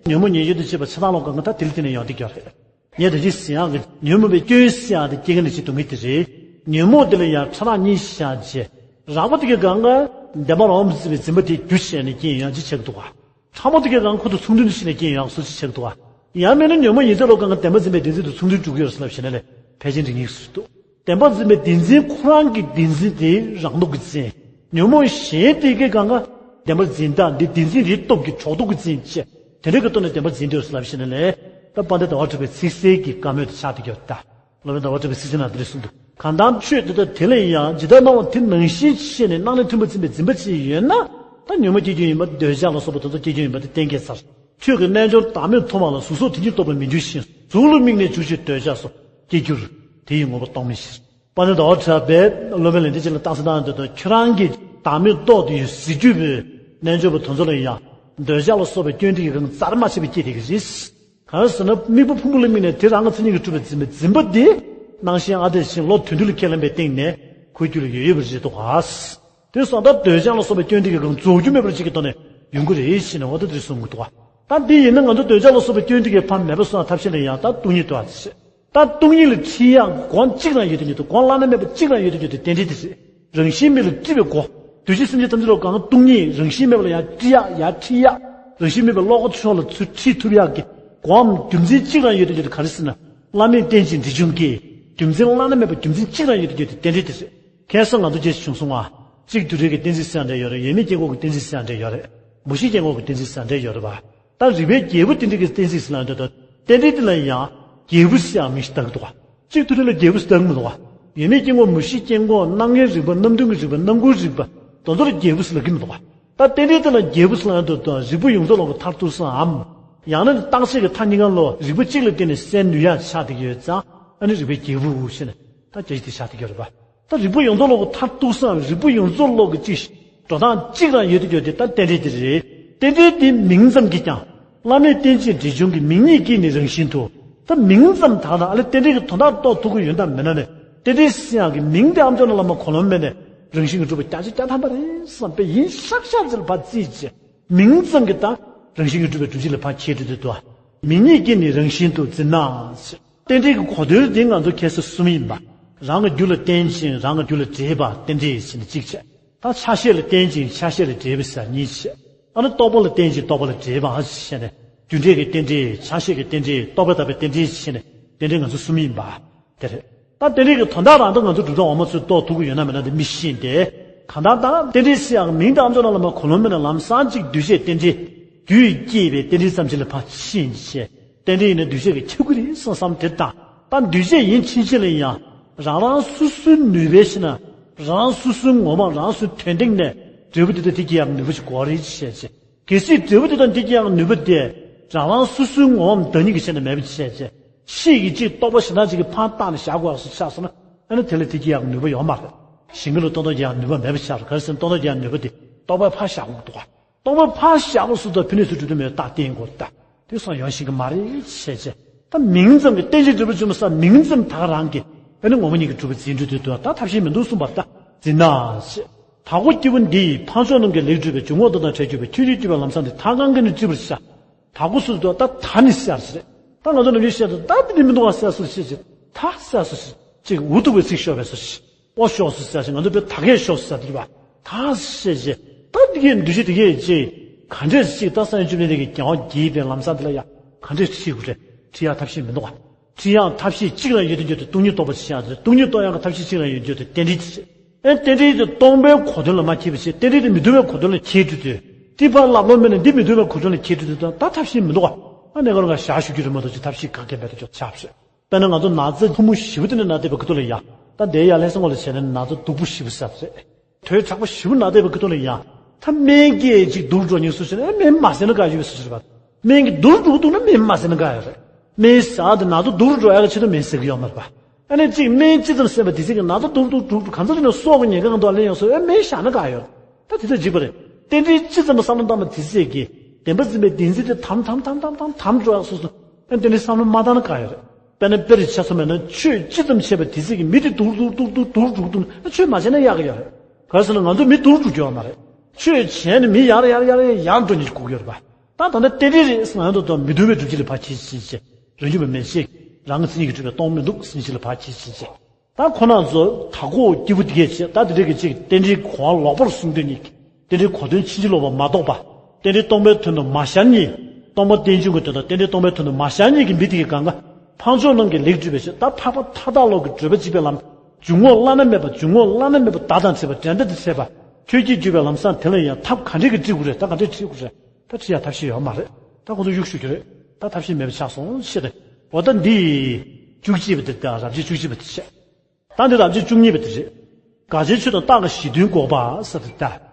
ཉོན་མོངས་ཉེས་སྤྱོད་དུ་བྱེད་པ་ཆ་ཚང་ལོག་གང་ག་ད་དེ་ལ་བརྟེན་ནས་ཡོང་བསྡད་ཀྱི་ཡོད་རེད། ངས་ད་ཅི་ཟེར་ཡག་གི་ཉོན་མོངས་པའི་སྐྱོན་ཟེར་ཡག་དེ་སྐྱེ་རྒ་ན་འཆིའི་སྡུག་བསྔལ་དེ་རེད། ཉོན་མོངས་དེ་ལ་ཡང་ཕྲ་རགས་གཉིས་བཞག་བྱས། རགས་པ་དེ་གའི་སྒང་ག་བདེན་པ་རང་དབང་པོ་འཛིན་པའི་འཛིན་པ་དེ་རྒྱུ་བྱས་ནས་རྐྱེན་ཡོང་ཅི་བྱེད་ཀྱི་འདུག་ག། ཕྲ་མོ་དེ་གའི་སྒང་ཁོ་དང་མཚུངས་ལྡན་དུ་ཕྱིན་ནས་རྐྱེན་ཡོང་སོ་ཅི་བྱེད་ཀྱི་འདུག་ག། ཡང་མིན་ན་ཉོན་མོངས་ཡིན་མཚན་ལོག་གང་ག་བདེན་པ་འཛིན་པའི་བདེན་འཛིན་དང་མཚུངས་ལྡན་འགྲོ་གི་ཡོད་རེད་ཟེར་ལབ་བྱས་ན་ལས་ཕལ་ཆེར་འགྲིག་ངེས་སུ་འདུག། བདེན་པ་འཛིན་པའི་བདེན་འཛིན་ཁོ་རང་གི་བདེན་འཛིན་དེ་རང་སྟོབས་ཀྱིས་འཛིན། ཉོན་མོངས་གཞན་དེ་གའི་སྒང་ག་བདེན་པ་འཛིན་སྟངས་འདི་བདེན་འཛིན་རེད་སྟོབས་ཀྱིས་གྲོགས་སྟོབས་ཀྱིས་འཛིན་བྱས། དེ་འདྲ་གི་ཐོག་ནས་བདེན་པ་འཛིན་འདོད་ཟེར་ལབ་བྱས་ན་ལས། ད་དཔལ་ལྡན་ཟླ་བ་གྲགས་པའི་ཚིག་གསལ་གྱི་བཀའ་མོལ་དུ་ཆགས་བསྡད་ཀྱི་ཡོད་ད། སློབ་དཔོན་ཟླ་བ་གྲགས་པའི་ཚིག་གསལ་ནང་དེ་འདྲ་གསུངས་འདུག། གང་ལྟར་ཆོས་དེ་དག་དེ་ལ་ཡང་ཇི་ལྟར་སྣང་བ་དེ་ནང་བཞིན་ཤེས་ནས་སྣང་ལས་མཐུན་པར་འཛིན་པའི་འཛིན་པ་ཅིག་ཡོད་ན། ད་ཉོན་མོངས་སྐྱེ་རྒྱུ་ཡིན་པ། འདོད་ཆགས་ལ་སོགས་པ་དེ་ཚོ་སྐྱེ་རྒྱུ་ཡིན་པ་དེ་གཏན་འཁེལ་ཚར། ཆོས་ཀྱི་རྣལ་འབྱོར་བདག་མེད་མཐོང་བ་ལ་གཟུགས་སོགས་དེ་ཉིད་རྟོགས་པར་མི་འགྱུར་ཞིང་། གཟུགས་ལ་དམིགས་ནས་འཇུག་ཅིང་འདོད་ཆགས་སོགས་སྐྱེ་འགྱུར། དེ་ཡི་ངོ་བོ་སྟོང་མིན་ཕྱིར། དཔལ་ལྡན་ཟླ་བ་གྲགས་པས་སློབ་དཔོན་ལེགས་ལྡན་འབྱེད་ལ་རྟགས་གསལ་བཏང་དུས་དང་ཁྱོད་རང་གིས་བདག་མེད་རྟོགས་དེ་ཡོད་ཟེར་རྒྱུ་བོས་རྣལ་འབྱོར་པ་དེ་ཚོ་ལ་ཡང་འདོད་ཆགས་ལ་སོགས་པའི་སྐྱོན་དེ་གའི་སྒང་རྩ་ར་མ་ཆད་པའི་སྐྱེ་བསྡད་ཀྱི་རེད། གང་ཟེར་ན་དམིགས་པ་ཕུང་པོ་ལ་དམིགས་ནས་དེ་རང་གི་མཚན་ཉིད་ཀྱིས་གྲུབ་པའི་འཛིན་པ་འཛིན་པ་དེ་སྣང་ཞེན་ཨ་འཐས་ཞེན་ལོག་དོན་དུ་ལ་ཁས་ལེན་པའི་སྟེང་ནས་ཁོའི་རྒྱུད་ལ་ཡོད་ཡོད་པ་རེད་དོ་ག། དེ་སོང་ད་འདོད་ཆགས་ལ་སོགས་པའི་སྐྱོན་དེ་གའི་སྒང་རྫོགས་རྒྱུ་མེད་པར་གཅིག་གི་ཐོག་ནས་ཡོང་གི་རེད་ཞེས་ནས་འོ་ད་དེ་རེད་གསུང་གི་འདུག་ག། ད་འདི་ཡིན་ན་ང་ཚོ་འདོད་ཆགས་ལ་སོགས་པའི་སྐྱོན་དེ་གའི་ཕར་མེད་པ་སོང་ཐབས་ཤེས་ལ་ཡང་ད་སྟོང་ཉིད་དུ་ཨ་ཟེར། ད་སྟོང་ཉིད་ལ་ཁྲིད་ཡག་སྒོམ་གཅིག་རང་ཡོད་དུ་ཡོད་དུ་སྒོམ་བླ་ན་མེད་པ་གཅིག་རང་ཡོད་དུ་ཡོད་དུ་རྟེན་འབྲེལ་དེ་རེད། རང་བཞིན་མེད་ལ་དཀྲིས་པའི་སྒོ། འདུས་བྱས་སེམས་ཅན་ཐམས་ཅད་ལ་གང་སྟོང་ཉིད་རང་བཞིན་མེད་པ་ལ་ཡང་དཀྲི་ཡག་ཡར་ཁྲིད་ཡག། རང་བཞིན་མེད་པའི་བློ་ཁོག་ཕྱོགས་ལ་ཚུར་ཁྲིད་ཐུབ་ཡག་གི་སྒོམ་རྒྱུ་མཚན་གཅིག་རང་ཡོད་དུ་ཡོད་དུ་ག་རེ་ཟེར་ན། བླ་མས་བསྟན་ཅིང་འབྲེལ་འབྱུང་གི། རྒྱུ་མཚན་བླ་ན་མེད་པ་རྒྱུ་མཚན་གཅིག་རང་ཡོད་དུ་ཡོད་དུ་རྟེན་འབྲེལ་དེ་རེད། ཁ་སང་ང་ཚོ་རྗེས་སུ་བྱུང་སོང་ང་། གཅིག་རྡུལ་བྲལ་གྱི་གཏན་ཚིགས་ཟེར་ཡག་འདྲ་ཡོད་རེད། ཡོད་མེད་སྐྱེ་འགོག་གི་གཏན་ཚིགས་ཟེར་ཡག་འདྲ་ཡོད་རེད། མུ་བཞི་སྐྱེ་འགོག་གི་གཏན་ཚིགས་ཟེར་ཡག་འདྲ་ཡོད་རེད་པ། ད་རིགས་པའི་རྒྱལ་པོ་རྟེན་འབྲེལ་གྱི་གཏན་ཚིགས་ཟེར་ལབ་འདོད་དོ། རྟེན་འབྲེལ་དེ་ལ་ཡང་རྒྱལ་པོ་ཟེར་ཡག་མིང་ཞིག་བཏགས་ཀྱི་འདུག་ག། གཅིག་རྡུལ་བྲལ་ལ་རྒྱལ་པོ་ཟེར་བཏགས་ཀྱི་མི་འདུག་ག། ཡོད་མེད་སྐྱེ་འགོག་མུ་བཞི་སྐྱེ་འགོག་རྣམ་ངེས་རིག་པ་རྣམ་བདུན་གྱི་རིག་པ་རྣམ་ཀུན་རིག་པ་དེ་ཚོ་ལ་རྒྱལ་པོ་ཟེར་ལབ་ཀྱི་མི་འདུག་ག། ད་རྟེན་འབྲེལ་དེ་ལ་རྒྱལ་པོ་ཟེར་ལབ་འདོད་དོ། རིགས་པ་ཡོངས་རྫོགས་ལོག་གི་མཐར་གཏུགས་ས་འམ། ཡང་ན་རྟག་ཆད་ཀྱི་མཐའ་གཉིས་ཀ་ལོ་རིགས་པ་གཅིག་ལ་བརྟེན་ནས་སེལ་ནུས་ཡག་ཆགས་བསྡད་ཀྱི་ཡོད་ཙང་ཨ་ནི་རིགས་པའི་རྒྱལ་པོ་ཞེས་ནས་ད་རྒྱ་ཆེ་དེ་ཆགས་བསྡད་ཀྱི་ཡོད་རེད་པ། ད་རིགས་པ་ཡོངས་རྫོགས་ལོག་གི་མཐར་གཏུགས་སམ་རིགས་པ་ཡོངས་རྫོགས་ལོག་གི་གཅིག་འགྲོ་སྟངས་གཅིག་རང་ཡོད་དུ་ཡོད་དེ་ད་རྟེན་འབྲེལ་དེ་རེད། རྟེན་འབྲེལ་དེ་མིང་ཙམ་གྱིས་ཀྱང་། བླ་མེད་རྟེན་ཅིང་འབྲེལ་འབྱུང་གི། མིང་ཉིད་ཀྱིས་ནི་རང་བཞིན་དུ། ད་མིང་ཙམ་དག་དང་ཨ་ལེ་རྟེན་འབྲེལ་གྱི་དོན་དག་རྟོགས་ཐུབ་ཀྱི་ཡོད་དམ་མེད་ན་ནི། རྟེན་འབྲེལ་ཟེར་ཡག་གི་མིང་དེ་ཨ་མཆོག་ནང་ལ་མ་གོ་ལོང་མེད་ནས་རང་བཞིན་གྱིས་གྲུབ་པ་བརྒྱ་ཆ་བརྒྱ་ཐམ་པ་རེད་བསམ་པས་ཡིན་ཤག་ཤག་ཅིག་ལ་ཕར་བརྩིས་བྱས། མིང་ཙམ་གྱིས་ད་རང་བཞིན་གྱིས་གྲུབ་པའི་སྒྲུབ་བྱེད་ལ་ཕར་ཁྱེར་འགྲོ་དུས་དོ། མིང་ཉིད་ཀྱིས་ནི་རང་བཞིན་དུ་འཛིན་ན། རྟེན་འབྲེལ་གྱི་གོ་དོན་དེ་ང་ཚོ་ཁ་སང་གསུངས་ཡིན་པ། རང་གི་རྒྱུ་ལ་བརྟེན་ཅིང་རང་གི་རྒྱུ་ལ་འབྲེལ་བ་རྟེན་འབྲེལ་ཟེར་ནས་གཅིག་བྱས། ད་ཆ་ཤས་ལ་བརྟེན་ཅིང་ཆ་ཤས་ལ་འབྲེལ་བ་ཟེར་གཉིས་བྱས། ཨ་ནི་རྟོག་པ་ལ་བརྟེན་ཅིང་རྟོག་པ་ལ་འབྲེལ་བ་ཟེར་ནས་རྒྱུ་འབྲས་ཀྱི་རྟེན་འབྲེལ། ཆ་ཤས་ཀྱི་རྟེན་འབྲེལ། རྟོག་པས་དག་པའི་རྟེན་འབྲེལ་ཟེར་ནས་རྟེན་འབྲེལ་ང་ཚོ་གསུམ་ཡིན་པ། དེ་རེད། ད་རྟེན་འབྲེལ་གྱི་དོན་དག་རང་ད་ང་ཚོ་སྒྲུབ་གྲྭ་འོག་མ་ཚོས་རྟོགས་ཐུབ་ཀྱི་ཡོད་ན་མེད་ན་དེ་མི་ཤེས་ཏེ། གང་ལྟར་ད་རྟེན་འབྲེལ་ཟེར་ཡག་མིང་དང་ཨ་མཆོག་ནང་ལ་མ་གོ་ལོང་མེད་ན་ལམ་སང་གཅིག་འདུས་བྱས་རྟེན་འབྲེལ། རྒྱུས་སྐྱེས་པའི་རྟེན་འབྲེལ་ཙམ་ཞིག་ལ་ཕར་ཕྱིན་བྱས། རྟེན་འབྲེལ་ཡིན་ན་འདུས་བྱས་ཀྱི་ཁྱབ་ཀྱི་རེད་བསམ་བསམ་དེ་དང་། ད་འདུས་བྱས་ཡིན་ཕྱིན་ཆད་ལ་ཡང་རང་རང་སོ་སོའི་ནུས་པའི་ཕྱིར་ན། རང་སོ་སོའི་ངོ་མ་རང་སོའི་དོན་སྟེང་ནས་འབྲས་བུ་དེ་དག་དེ་སྐྱེ་ཡག་ནུས་པ་ཞིག་དགོས་རེད་བྱས་བྱས། གལ་སྲིད་འབྲས་བུ་དེ་དག་དེ་སྐྱེ་ཡག་ནུས་པ་དེ་རང་རང་སོ་སོའི་ངོ་བོའམ་བདག་ཉིད་ཀྱི་ཆ་ནས་མེད་པ་བྱས་བྱས། ཕྱིས་ཀྱི་གཅིག་རྟོག་པ་གཞན་དག་ཅིག་གིས་ཕར་བཏགས་ནས་བཞག་དགོས་ཡག་སོགས་ཆགས་སོང་ན། ཨ་ནི་དེ་ལ་དེ་སྐྱེ་ཡག་ནུས་པ་ཡོད་མ་རེད། གཞན་མི་ལ་སྟོང་ཐོག་སྐྱེ་ཡག་ནུས་པ་མེད་པ་ཆགས་རེད། ག་རེ་ཟེར་ན་སྟོང་ཐོག་སྐྱེ་ཡག་ནུས་པ་དེ་རྟོག་པས་ཕར་བཞག་དགོས་འདུག་ག། རྟོག་པས་ཕར་བཞག་པ་སོགས་དང་ཕན་གནོད་ཚུལ་གྲུབ་དོན་མེད་རྟགས་བསྟན་དགོས་ད། དེ་སོང་ཡོང་ཤེས་ཀྱི་མ་རེད་བྱས་བྱས། ད་མིང་ཙམ་གྱིས་རྟེན་ཅིང་འབྲེལ་པར་འབྱུང་བ་ས་མིང་ཙམ་དག་རང་གིས་ཨ་ནི་ངོ་བོ་ཉིད་ཀྱིས་གྲུབ་པར་འཛིན་འགྲོ་དུས་དོན་ད་ཐབས་ཤེས་མི་འདུག་གསུངས་པར་ད་འཛིན་ན་ཞེས། དྭགས་པོ་སྐྱེས་བུ་འདི་ཡིས་འཕགས་མཆོག་རྣམས་ཀྱི་ལེགས་གྲུབ་པའི་འཇུག་ངོགས་དོན་དང་བྲལ་གྱུར་པའི་ཆོས་ཉིད་གྲུབ་པའི་ལམ་བཟང་འདི་ཐར་ཁང་གི་ནི་བྲིས་པར་བྱ། དྭགས་པོ་སུ་དོ་ད་ད་ནི་ཟེར་ཞིག་རེད། ད་ང་ཚོ་ནམ་རྒྱུན་བཤད་དོ་ད་འདི་ནི་མི་འདུག་བ་ཟེར་སུ་ཞིག་ཅིག་ད་ཟེར་སུ་ཞིག་ཅིག་འུ་ཐུག་པའི་ཚིག་ཤོར་བའི་སུ་ཞིག་ཨོ་ཤོག་སུ་ཟེར་ཞིག་ང་ཚོ་པའི་ད་གས་ཤོག་སུ་ཟེར་དུས་པ་ད་ཟེར་ཞིག་ད་འདི་གས་འདུ་ཤེས་འདི་གས་ཅིག་ག་འདྲས་ཅིག་ད་སངས་རྒྱས་བཅོམ་ལྡན་འདས་ཀྱི་རྒྱལ་བ་དགྱེས་པའི་ལམ་བཟང་འདི་ལ་ཡ་ག་འདྲས་ཁྲིད་དགོས་རེད། ཁྲིད་ཡག་ཐབས་ཤེས་མི་འདུག་བ། ཁྲིད་ཡག་ཐབས་ཤེས་གཅིག་རང་ཡོད་དུ་འགྱུར་ཏེ་སྟོང་ཉིད་རྟོགས་པར་བྱེད་ཡག་དེ་སྟོང་ཉིད་རྟོགས་ཡག་གི་ཐབས་ཤེས་གཅིག་རང་ཡོད་འགྱུར་ཏེ་རྟེན་འབྲེལ་གྱི་ཆེད། ཨེ་རྟེན་འབྲེལ་དེ་སྟོང་པའི་གོ་དོན་ལ་མ་ཁྱེད་པ་བྱེད། རྟེན་འབྲེལ་དེ་མི་སྟོང་པའི་གོ་དོན་ལ་ཁྱེད་འགྲོ་དུས། ཏི་ཕ་ལབ་ལོ་མེད་ན་འདི་མི་སྟོང་པའི་གོ་དོན་ལ་ཁྱེད་འགྲོ་དུས་ད་ཐབས་ཤེས་མི་འདུག་ག། ཨ་ནེ་ག་རང་ག་ཞག་ཞུ་རྒྱུ་རེད་མ་གཏོགས་ཅི་ཐབས་ཤེས་ག་གེ་མེད་དུ་ཅོག་ཆགས་བྱེད། དཔེར་ན་ང་ཚོ་ན་ཚ་ཐུང་མོ་ཞེ་པོ་དེ་ནས་ན་བསྡད་པའི་ཁ་ཐུག་ལ་ཡ། ད་འདའི་ཡ་ལྷན་ས་ངོ་ལ་བྱས་ན་ན་ཚ་སྡུག་པོ་ཞེ་པོ་ཟ་བ་རེད། དོས་དྲག་པོ་ཞེ་པོ་ན་བསྡད་པའི་ཁ་ཐུག་ལ་ཡ། ད་སྨན་གྱིས་ཅིག་སྡུག་འགྲོ་ཉེན་སུ་ཞིག་ན་སྨན་མ་ཟས་ན་དགའ་ཡོད་པའི་སུ་ཞིག་རེད་པ། སྨན་གྱིས་སྡུག་འགྲོ་འདུག་ན་སྨན་མ་ཟས་ན་དགའ་ཡོད་རེད། སྨན་ཟ་དེ་ན་ཚ་སྡུག་འགྲོ་ཡག་གི་ཆེད་དུ་སྨན་ཟ་གི་ཡོད་མ་རེད་པ། ཨ་ནི་གཅིག་སྨན་ཅི་ཙམ་ཟས་པ་དེ་ཚིག་གི་ན་ཚ་སྡུག་སྡུག་འགྲོ་འགྲོ་གང་ཚ་རེ་ན་སྲོག་གི་ཉེན་ཁ་གང་འདུག་ལན་ཡང་སོ་ཨེ་སྨན་བཞག་ན་དགའ་ཡོད། ད་དེ་ཚོ་འཇིགས་པ་རེད། རྟེན་འབྲེལ་ཅི་ཙམ་བསམ་བློ་བཏང་པ་དེ་ཚིག་གི་བདེན་པ་འཛིན་པའི་བདེན་འཛིན་དེ་དམ་དམ་དམ་དམ་དམ་དམ་འགྲོ་ཡག་སོ་སོ་ཨ་རྟེན་འབྲེལ་བསམ་བློ་མ་བཏང་ན་དགའ་ཡོད་རེད། དཔེར་ན་དཔེ་རེ་ཆ་ཚང་མེད་ན་ཆོས་ཅི་ཙམ་བྱས་པ་དེ་ཚིག་གི་མི་དེ་སྡུག་སྡུག་སྡུག་སྡུག་སྡུག་འགྲོ་འདུག་ན་ཆོས་མ་བྱས་ན་ཡག་གི་ཡོད་རེད། ག་རེ་ཟེར་ན་ང་ཚོ་མི་སྡུག་འགྲོ་རྒྱུ་ཡོད་མ་རེད། ཆོས་བྱས་ནས་མི་ཡར་ཡར་ཡར་ཡར་ཡར་འགྲོ་ཉེན་གྱི་སྒུག་ཡོད་རེད་པ། ད་ད་ལྟ་རྟེན་འབྲེལ་རེད་ཟེར་ན་ཡང་དོ་དོ་མི་སྡུག་པའི་སྒྲུབ་བྱེད་ལ་ཕར་ཁྱེར་ཕྱིན་བྱས། རང་རྒྱུད་པ་མེད་ཅིག་རང་གི་མཚན་ཉིད་ཀྱིས་གྲུབ་པའི་སྟོང་མི་འདུག་ཟེར་ཕྱིན་ལ་ཕར་ཁྱེར་ཕྱིན་བྱས། ད་ཁོ་ན་ཚོ་དྭགས་པོ་སྐྱེས་བུ་དེ་གས་བྱས་ད་དེ་འདྲ་གི་ཅིག་རྟེན་འབྲེལ་གོ་བ་ལོག་པར་གསུངས་དོན་ཉིད་ཀྱི་རྟེན་འབྲེལ་གོ་དོན་ཕྱིན་ཅི་ལོག་པ་མ་རྟོགས་པ། རྟེན་འབྲེལ་སྟོང་པའི་དོན་དུ་མ་ཤར་ཉིད། སྟོང་པ་རྟེན་འབྱུང་གི་དོན་དང་རྟེན་འབྲེལ་སྟོང་པའི་དོན་དུ་མ་ཤར་ཉིད་ཀྱི་མི་དེ་གས་གང་ག་འཕགས་མཆོག་རྣམས་ཀྱི་ལེགས་གྲུབ་པའི་ཕྱིར་ད་འཕགས་པ་མཐའ་དག་ལོ་གི་བགྲོད་པ་གཅིག་པའི་ལམ། འཇུག་ངོགས་བླ་ན་མེད་པ་འཇུག་ངོགས་བླ་ན་མེད་པ་བརྡ་དང་བཅས་པ་འགྲན་ཟླ་དང་བྲལ་བ། ཆོས་ཀྱིས་བསྒྱུར་བའི་ལམ་བཟང་དེ་ལ་ཡང་ཐབས་ག་འདྲས་ཀྱིས་ཁྲིད་དགོས་རེད། ད་ག་འདྲས་ཁྲིད་དགོས་རེད། ད་ཁྲིད་ཡག་ཐབས་ཤེས་ཡོད་མ་རེད། ད་ཁོ་ཚོ་གཡུག་ཞུ་རྒྱུ་རེད། ད་ཐབས་ཤེས་མེད་པ་ཆགས་སོང་ཞེས་ཏེ། འོ་ད་འདི་བཅུ་གཅིག་པ་དེ་དང་རབ་བྱེད་བཅུ་གཅིག་པ་དེ་བཤད། ད་འདི་རབ་བྱེད་བཅུ་གཉིས་པ་དེ་རེད། དགག་བྱའི་ཆོས་དང་རྟགས་ཀྱི་གཞི་མཐུན་འགོག་པ་ཟེར་ཏེ་ད།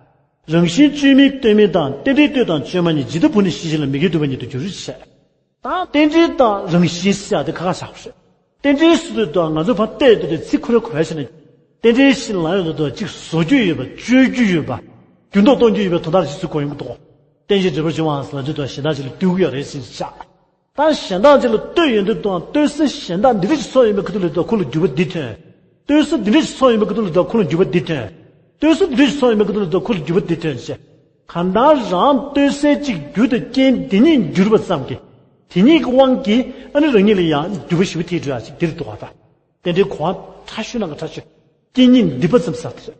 རང་བཞིན་བཅོས་མིན་ལྟོས་མིན་དང་རྟེན་འབྲེལ་ལྟོས་དང་བཅོས་མ་ཉིད་ཇི་ལྟ་བུ་ནི་ཤེས་བྱེད་ལ་མི་དགེ་བསྡུ་བ་ཉིད་དུ་འགྱུར་ཞེས། ད་རྟེན་འབྲེལ་དང་རང་བཞིན་ཟེར་ཡག་དེ་ཁ་ཁ་བཞག་པ་རེད། རྟེན་འབྲེལ་ཟེར་དུས་ད་ང་ཚོ་ཕར་བལྟས་དུས་དེ་ཚིག་ཁོ་རེ་གོ་བ་ཞིག་ནས། རྟེན་འབྲེལ་ཞེས་ལབ་ཡོང་དུས་ད་གཅིག་བཟོ་རྒྱུ་ཡོད་པ་བཅོས་རྒྱུ་ཡོད་པ། འགྱུར་ལྡོག་གཏོང་རྒྱུ་ཡོད་པའི་དོན་དག་ཅིག་ཚུར་གོ་ཡོང་གི་འདུག་རྟེན་ཅིང་འབྲེལ་པར་འབྱུང་བ་ཟེར་ལབ་དུས་ད་གཞན་དག་ཅིག་ལ་ལྟོས་ཀྱི་ཡོད་རེད་ཟེར་ནས་བཞག་ད་གཞན་དག་ཅིག་ལ་ལྟོས་ཡོང་དུས་ད་ལྟོས་ས་གཞན་དག་འདི་འདྲ་ཞིག་ཚོར་ཡོང་བའི་ཁ་ཐུག་ལ་ད་ཁོ་ལ་འགྱུར་བ་འདི་ཐོན། ལྟོས་ས་འདི་འདྲ་ཞིག་ཚོར་ཡོང་བའི་ཁ་ཐུག་ལ་ད་ཁོ་ལ་འགྱུར་བ་འདི་ཐོན། ལྟོས་ས་འདི་འདྲ་ཞིག་ཚོར་ཡོང་བའི་ཁ་ཐུག་ལ་ད་ཁོ་ལ་འགྱུར་བ་འདི་ཐོན་ཞེས། གང་ལྟར་རང་ལྟོས་སའི་གཅིག་རྒྱུ་དང་རྐྱེན་དེ་ཉིད་འགྱུར་བ་ཙམ་གྱིས། དེ་ཉིད་ཀྱི་དབང་གིས་ཨ་ནི་རང་ཉིད་ལ་ཡང་འགྱུར་བ་ཞིག་ཐེབས་འགྲོ་ཡག་ཅིག་འདིར་འདུག་པ་དང་། རྟེན་འབྲེལ་གོ་བ་ཕྲ་ཤོས་ནང་གི་ཕྲ་ཤོས། རྐྱེན་ཉིད་འདུས་པ་ཙམ་ཟེར་དེ་རེད།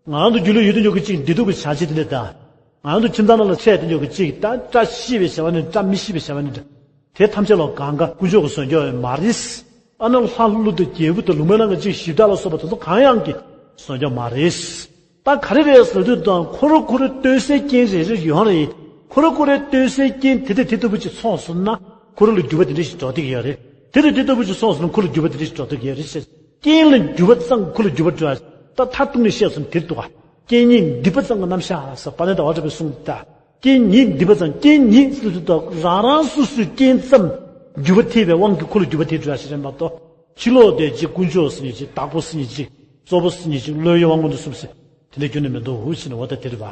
ང་རང་ཚོ་རྒྱུད་ལ་ཡོད་དུ་འཇོག་གི་གཅིག་བདེ་སྡུག་གི་བྱ་བྱེད་དེ་འདྲ་དང་། ང་རང་ཚོ་ཁྱིམ་ཚང་ནང་ལ་འཕྲད་དུ་འཇོག་གི་གཅིག་ད་བཀྲ་ཤིས་པའི་བྱ་བ་ནི་བཀྲ་མི་ཤིས་པའི་བྱ་བ་ནི་འདྲ། དེ་ཐམས་ཅད་ལ་གང་ག་དཀོན་མཆོག་གིས་བཟོ་འཇོག་ཡོད་མ་རེད། ཨ་ནི་ལྷ་ཀླུ་དང་རྒྱལ་བུ་དང་ལུང་པའི་ནང་གི་གཅིག་གཞི་བདག་ལ་སོགས་པ་དེ་ཚོ་གང་ཡང་གིས་བཟོ་འཇོག་མ་རེད། ད་ག་རེ་རེད་ཟེར་དུས་དང་ཁོ་རང་ཁོ་རང་ལྟོས་སའི་རྐྱེན་རེ་རེ་ཡོང་རེད། ཁོ་རང་ཁོ་རང་ལྟོས་སའི་རྐྱེན་དེ་དང་དེ་ལྟ་བུ་ཅིག་ཚོགས་སོང་ན་ཁོ་རང་ལ་འགྱུར་བ་དེ་འདྲ་ཞིག་འགྲོ་བསྡད་ཀྱི་ཡོད་རེད། དེ་དང་དེ་ལྟ་བུ་ཅིག་ཚོགས་སོང་ན་ཁོ་ལ་འགྱུར་བ་དེ་འདྲ་ཞིག་འགྲོ་བསྡད་ཀྱི་ཡོད་རེད་ཟེར། རྐྱེན་ལ་འགྱུར་བ་ཙམ་ཁོ་ལ་འགྱུར་བ་འགྲོ་ཡ། ད་མཐར་གཏུགས་ནས་བཤད་སོང་དེར་འདུག་ག། རྐྱེན་ཉིད་འདུས་པ་ཙམ་གྱི་རྣམ་གཞག་ཟེར་པ་ནི་ད་བ་གྲགས་པས་གསུངས་ད། རྐྱེན་ཉིད་འདུས་པ་ཙམ་རྐྱེན་ཉིད་ཟེར་དུས་ད་རང་རང་སོ་སོའི་རྐྱེན་ཙམ་འགྱུར་བ་ཐེབས་པའི་དབང་གིས་ཁོ་ལ་འགྱུར་བ་ཐེབས་འགྲོ་ཡ་ཞིག་རེད་མ་གཏོགས། ཕྱི་ལོགས་དེ་གཅིག་དཀོན་མཆོག་ཟེར་མཁན་གཅིག་བདག་པོ་ཟེར་མཁན་གཅིག་གཙོ་བོ་ཟེར་མཁན་གཅིག་བློའི་དབང་ངོ་ནས་གསུམ་ཟེར་དེ་འདྲ་ཁྱོན་ནས་མི་འདུག་ཟེར་ནས་འོ་ད་དེ་རེད་པ།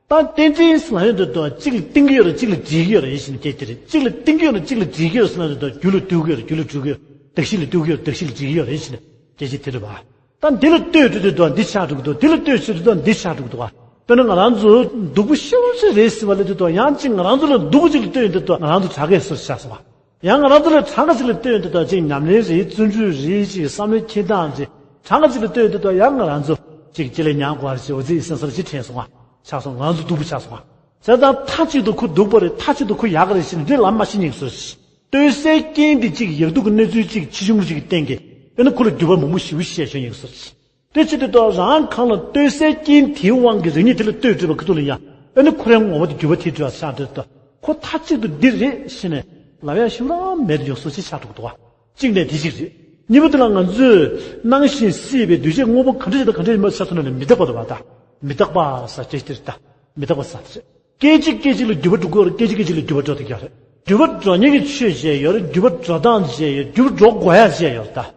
ད་ ད་རྟེན་འབྲེལ་ཟེར་ན་ཡོད་འདུག་དོ། གཅིག་ལ་བརྟེན་གྱི་ཡོད་རེད། གཅིག་ལ་འབྲེལ་གྱི་ཡོད་རེད་ཟེར་ནས་སྐད་ཆ་དེ་རེད། གཅིག་ལ་བརྟེན་གྱི་ཡོད་རེད། གཅིག་ལ་འབྲེལ་གྱི་ཡོད་རེད་ཟེར་ན་ཡོད་འདུག་དོ། རྒྱུ་ལ་ལྟོས་ཀྱི་ཡོད་རེད། རྒྱུ་ལ་འབྲེལ་གྱི་ཡོད་རེད། གདགས་གཞི་ལ་ལྟོས་ཀྱི་ཡོད་རེད། གདགས་གཞི་ལ་འབྲེལ་གྱི་ཡོད་རེད་ཟེར་ནས་སྐད་ཆ་དེ་རེད་པ། ད་འདི་ལ་ལྟོས་འགྲོ་དུས་དོ་འདི་ཆགས་འགྲོ་གི་འདུག་འདི་ལ་ལྟོས་བྱེད་དུས་དོ་འདི་ཆགས་འགྲོ་གི་འདུག་ག་དཔེར་ན་ང་རང་ཚོ་སྡུག་པོ་ཤོར་ཆེ་རེད་ཟེར་བ་ལ་དུས་དོ། ཡང་གཅིག་ང་རང་ཚོ་ལ་སྡུག་པོ་ཅིག་ལ་ལྟོས་ཡོང་དུས་དོ་ང་རང་ཚོ་དྲག་གས་སོ་ཆགས་སོང་བ། ཡང་ང་རང་ཚོ་ལ་གྲངས་ཀ་ཅིག་ལ་ལྟོས་ཡོང་དུས་དོ་གཅིག་ཉམས་ལེན་རེད། བརྩོན་འགྲུས་རེད། ཅིག་བསམ་བློའི་འཁྱེར་སྟངས་རེད། གྲངས་ཀ་ཅིག་ལ་ལྟོས་ཡོང་དུས་དོ་ཡང་ང་རང་ཚོ་ཅིག་ཅི་ལས་ཉམས་དགོས་རེད། ཅིག་འོ་ཙི་སེམས་སར་ཅིག་དྲན་སོང་བ། ཆགས་སོང་། ང་རང་ཚོ་སྡུག་པོ་ཆགས་སོང་བ། བྱས་ཙང་མཐའ་གཅིག་ཏུ་ཁོ་སྡུག་པ་རེད། མཐའ་གཅིག་ཏུ་ཁོ་ཡག་ག་རེད་ཟེར་ནས་འདི་ལམ་མ་ཤེས་མཁན་ཚོ་རེད། ལྟོས་སའི་རྐྱེན་དེ་གཅིག་ཡག་སྡུག་གི་གནས་ཚུལ་གཅིག་ཆེ་ཆུང་གཅིག་གི་སྟེང་གི་དཔེར་ན་ཁོ་ལ་འགྱུར་བ་མང་པོ་ཞེ་པོ་ཞིག་བྱས་བྱུང་ཡོད་ས་རེད། དེ་ཕྱིར་དུ་རང་གང་ལ་ལྟོས་སའི་རྐྱེན་དེའི་དབང་གིས་རང་ཉིད་དེ་ལ་ལྟོས་འགྲོ་བའི་ཁ་ཐུག་ལ་ཡང་དཔེར་ན་ཁོ་རའི་ངོ་བོ་དེ་འགྱུར་བ་ཐེབས་འགྲོ་བ་ཆགས་འགྲོ་དུས། ཁོ་མཐའ་གཅིག་ཏུ་འདི་རེད་ཟེར་ནས་ལབ་ཡ་ཞིག་རང་མེད་དུ་ཡོང་ས་ཅིག་ཆགས་འགྲོ་གི་འདུག་བ། གཅིག་ནས་དེ་གཅིག་རེད། གཉིས་པ་དེ་ལ་ང་ཚོས་སྣང་ཞིང་སྲིད་པའི་འདུས་བྱས་དངོས་པོ་ག་འདྲ་ཞིག་དང་ག་འདྲ་ཡིན་པ་ཆ་མཚོན་ན་ནི་མི་རྟག་པ་རེད་པ། ད་མི་རྟག་པ་ཟེར་སྐད་ཆ་དེ་རེད། ད་མི་རྟག་པ་ཟེར་དེ་རེད། སྐད་ཅིག་སྐད་ཅིག་ལ་འགྱུར་བ་འགྲོ་གི་ཡོད་རེད། སྐད་ཅིག་སྐད་ཅིག་ལ་འགྱུར་བ་འགྲོ་ཐུབ་ཀྱི་ཡོད་རེད། འགྱུར་བ་འགྲོ་མཁན་གྱི་ཆོས་བྱས་ཡོད་རེད། འགྱུར་བ་འགྲོ་སྟངས་བྱས་ཡོད། འགྱུར་བ་འགྲོ་དགོས་ཡ་བྱས་ཡོད་རེད། ད་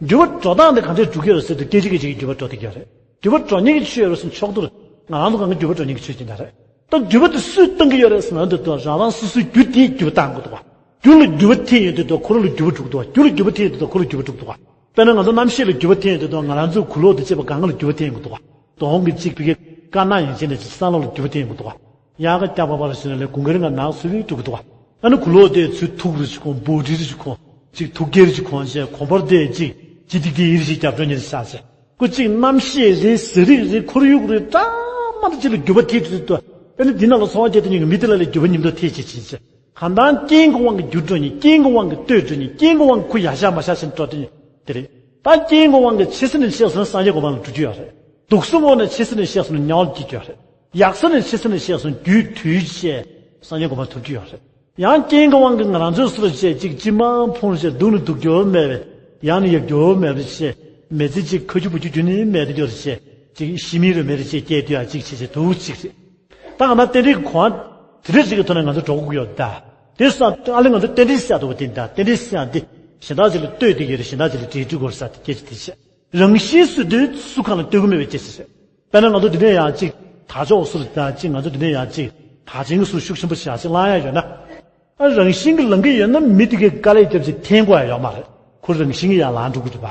འགྱུར་བ་འགྲོ་སྟངས་དེ་ག་འདྲས་འགྲོ་གི་ཡོད་རེད་ཟེར་དུས་སྐད་ཅིག་སྐད་ཅིག་གིས་འགྱུར་བ་འགྲོ་ཐུབ་ཀྱི་ཡོད་རེད། འགྱུར་བ་འགྲོ་མཁན་གྱི་ཆོས་ཡོད་རེད་ཟེར་ན་ཕྱོགས་བསྡུར་ང་རང་ཚོ་གང་ག་འགྱུར་བ་འགྲོ་མཁན་གྱི་ཆོས་ཅིག་ཡིན་ད་རེད། ད་འགྱུར་བ་དེ་སུས་གཏང་གི་ཡོད་རེད་ཟེར་ན་འདི་ལྟར་རང་རང་སོ་སོའི་རྒྱུ་དེས་འགྱུར་བ་གཏང་དགོས་འདུག་བ། རྒྱུ་ལ་འགྱུར་བ་ཐེབས་ཡོང་དུས་དོ་ཁོ་རང་ལ་འགྱུར་བ་འགྲོ་གི་འདུག་བ། རྒྱུ་ལ་འགྱུར་བ་ཐེབས་ཡོང་དུས་དོ་ཁོ་རང་ལ་འགྱུར་བ་འགྲོ་གི་འདུག་བ། དཔེར་ན་ང་ཚོ་རྣམ་ཤེས་ལ་འགྱུར་བ་ཐེབས་ཡོང་དུས་དོ་ང་རང་ཚོའི་གོས་ལོག་དང་བཅས་པ་གང་ག་ལ་འགྱུར་བ་ཐེབས་ཡོང་གི་འདུག་བ། གདོང་གི་གཅིག་ཕ་གིའི་དཀར་ནག་ཡན་ཆད་ནས་ཅིག་སང་ལོ་ལ་འགྱུར་བ་ཐེབས་ཡོང་གི་འདུག་བ། ཡང་ག་སྐྱ་པ་པ་ལ་ཞིག་ན་ལས་དགུན་ཁའི་ང་ནག་སུ་རིག་འགྲོ་གི་འདུག་བ། ཨ་ནི་གོས་ལོག་དེ་ཚུར་ཐུག་རེ་ཅིག་གོན། བོ་ཌི་རེ་ཅིག་གོན། ཅིག་ཐུག་སྐྱེལ་རེ་ཅིག་གོན་བྱས། གོམ་པར་དེ་ཅིག་ཅི་ཏིག་ཏིག་ཡིན་རེ་ཅིག་རྒྱབ་སྐྱོར་ཉེ་རེ་བཞག་བྱས། ཁོ་གཅིག་རྣམ་ཤེས་རེད། ཟས་རིགས་རེད། ཁོར་ཡུག་རེད། གྲ་མ་གྲ་ཅིག་ལ་འགྱུར་བ་ཐེབས་ཚུལ་དུ། ཨ་ནི་འདི་ནང་ལ་འཚོ་བ་སྐྱེལ་དུས་ཉིན་གྱི་མི་དེ་ལ་ལས་འགྱུར་བ་མཉམ་དུ་ཐེབས་བྱེད་ཅིང་བྱེད། གང་ལྟར་རྐྱེན་གྱི་དབང་གིས་འགྱུར་འགྲོ་ཉིན། རྐྱེན་གྱི་དབང་གིས་ལྟོས་འགྲོ་ཉིན། རྐྱེན་གྱི་དབང་གིས་ཁོ་ཡར་བཞག་མར་བཞག་བྱས་ནས་འགྲོ་དུས་དེ་རེད། ད་རྐྱེན་གྱི་དབང་གིས་ཆེ་ས་ནས་གཤེགས་སོང་ན་སངས་རྒྱས་གོ་འཕང་ལ་འགྲོ་རྒྱུ་ཡོད་རེད། སྡུག་ས་ངོས་ནས་ཆེ་ས་ནས་གཤེགས་སོང་ན་དམྱལ་བ་ལ་སྐྱེ་རྒྱུ་ཡོད་རེད། ཡག་ས་ནས་ཆེ་ས་ནས་གཤེགས་སོང་རྒྱུའི་དུས་བྱས་སངས་རྒྱས་གོ་འཕང་ཐོབ་རྒྱུ་ཡོད་རེད། ཡང་རྐྱེན་གྱི་དབང་གིས་ང་རང་ཚོའི་སུ་ལ་བྱས་ཅིག་ཅི་མ་ཕུང་བྱས་སྡུག་ནི་སྡུག་རྒྱུ་མེད་པས་ཡང་ནི་ཡག་རྒྱུ་མེད་པ་བྱས། མི་ཚེ་གཅིག་ཁ་རྒྱུ་བུ་རྒྱུ་རྒྱུ་ནི་མེད་དུ་གྱུར་བྱས། ཅིག་ཤི་མིན་རེ་མིན་རེ་བྱས་སྐྱེས་དུས་ཡང་གཅིག་བྱས་བྱས་འདུག་གཅིག་རེད། ད་ག་ན་རྟེན་འབྲེལ་གྱི་གོ་འཕང་དེ་འདྲ་ཞིག་གི་ཐོག་ནས་ང་ཚོ་འགྲོ་དགོས་ཀྱི་ཡོད་ད། དེ་སོང་ཙང་ཨ་ལེ་ང་ཚོ་རྟེན་འབྲེལ་བསགས་འདུག་པ་དེ་འདྲ། རྟེན་འབྲེལ་བསགས་འདི་གཞན་དག་ཅིག་ལ་ལྟོས་བསྡད་ཀྱི་རེད། གཞན་དག་ཅིག་ལ་འབྲེལ་འགྲིག་དགོས་རེད་ཟེར་དེ་སྐད་ཆ་དེ་བཤད། རང་བཞིན་སུ་དུས་སུ་གང་ལ་ལྟོས་ཀྱི་མེད་པའི་སྐད་ཆ་རེད། དཔེར་ན་ང་ཚོ་འདི་ནས་ཡང་ཅིག་དར་ལྕོག་སུ་ལ་དར་ཅིག་ང་ཚོ་འདི་ནས་ཡང་ཅིག་དར་ཆེན་གྱི་སུ་ཤུགས་ཆེན་པོ་ཞིག་ཡང་ཅིག་ལངས་ཡ་ཡོད་ན། ཨ་རང་བཞིན་གྱིས་ལངས་ཀྱི་ཡོད་ན་མི་དེ་གས་དཀའ་ལས་བརྒྱབ་ཅིག་འཐེན་དགོས་ཡ་ཡོད་མ་རེད། ཁོ་རང་བཞིན་གྱིས་ཡང་ལངས་འགྲོ་གི་རེད་པ།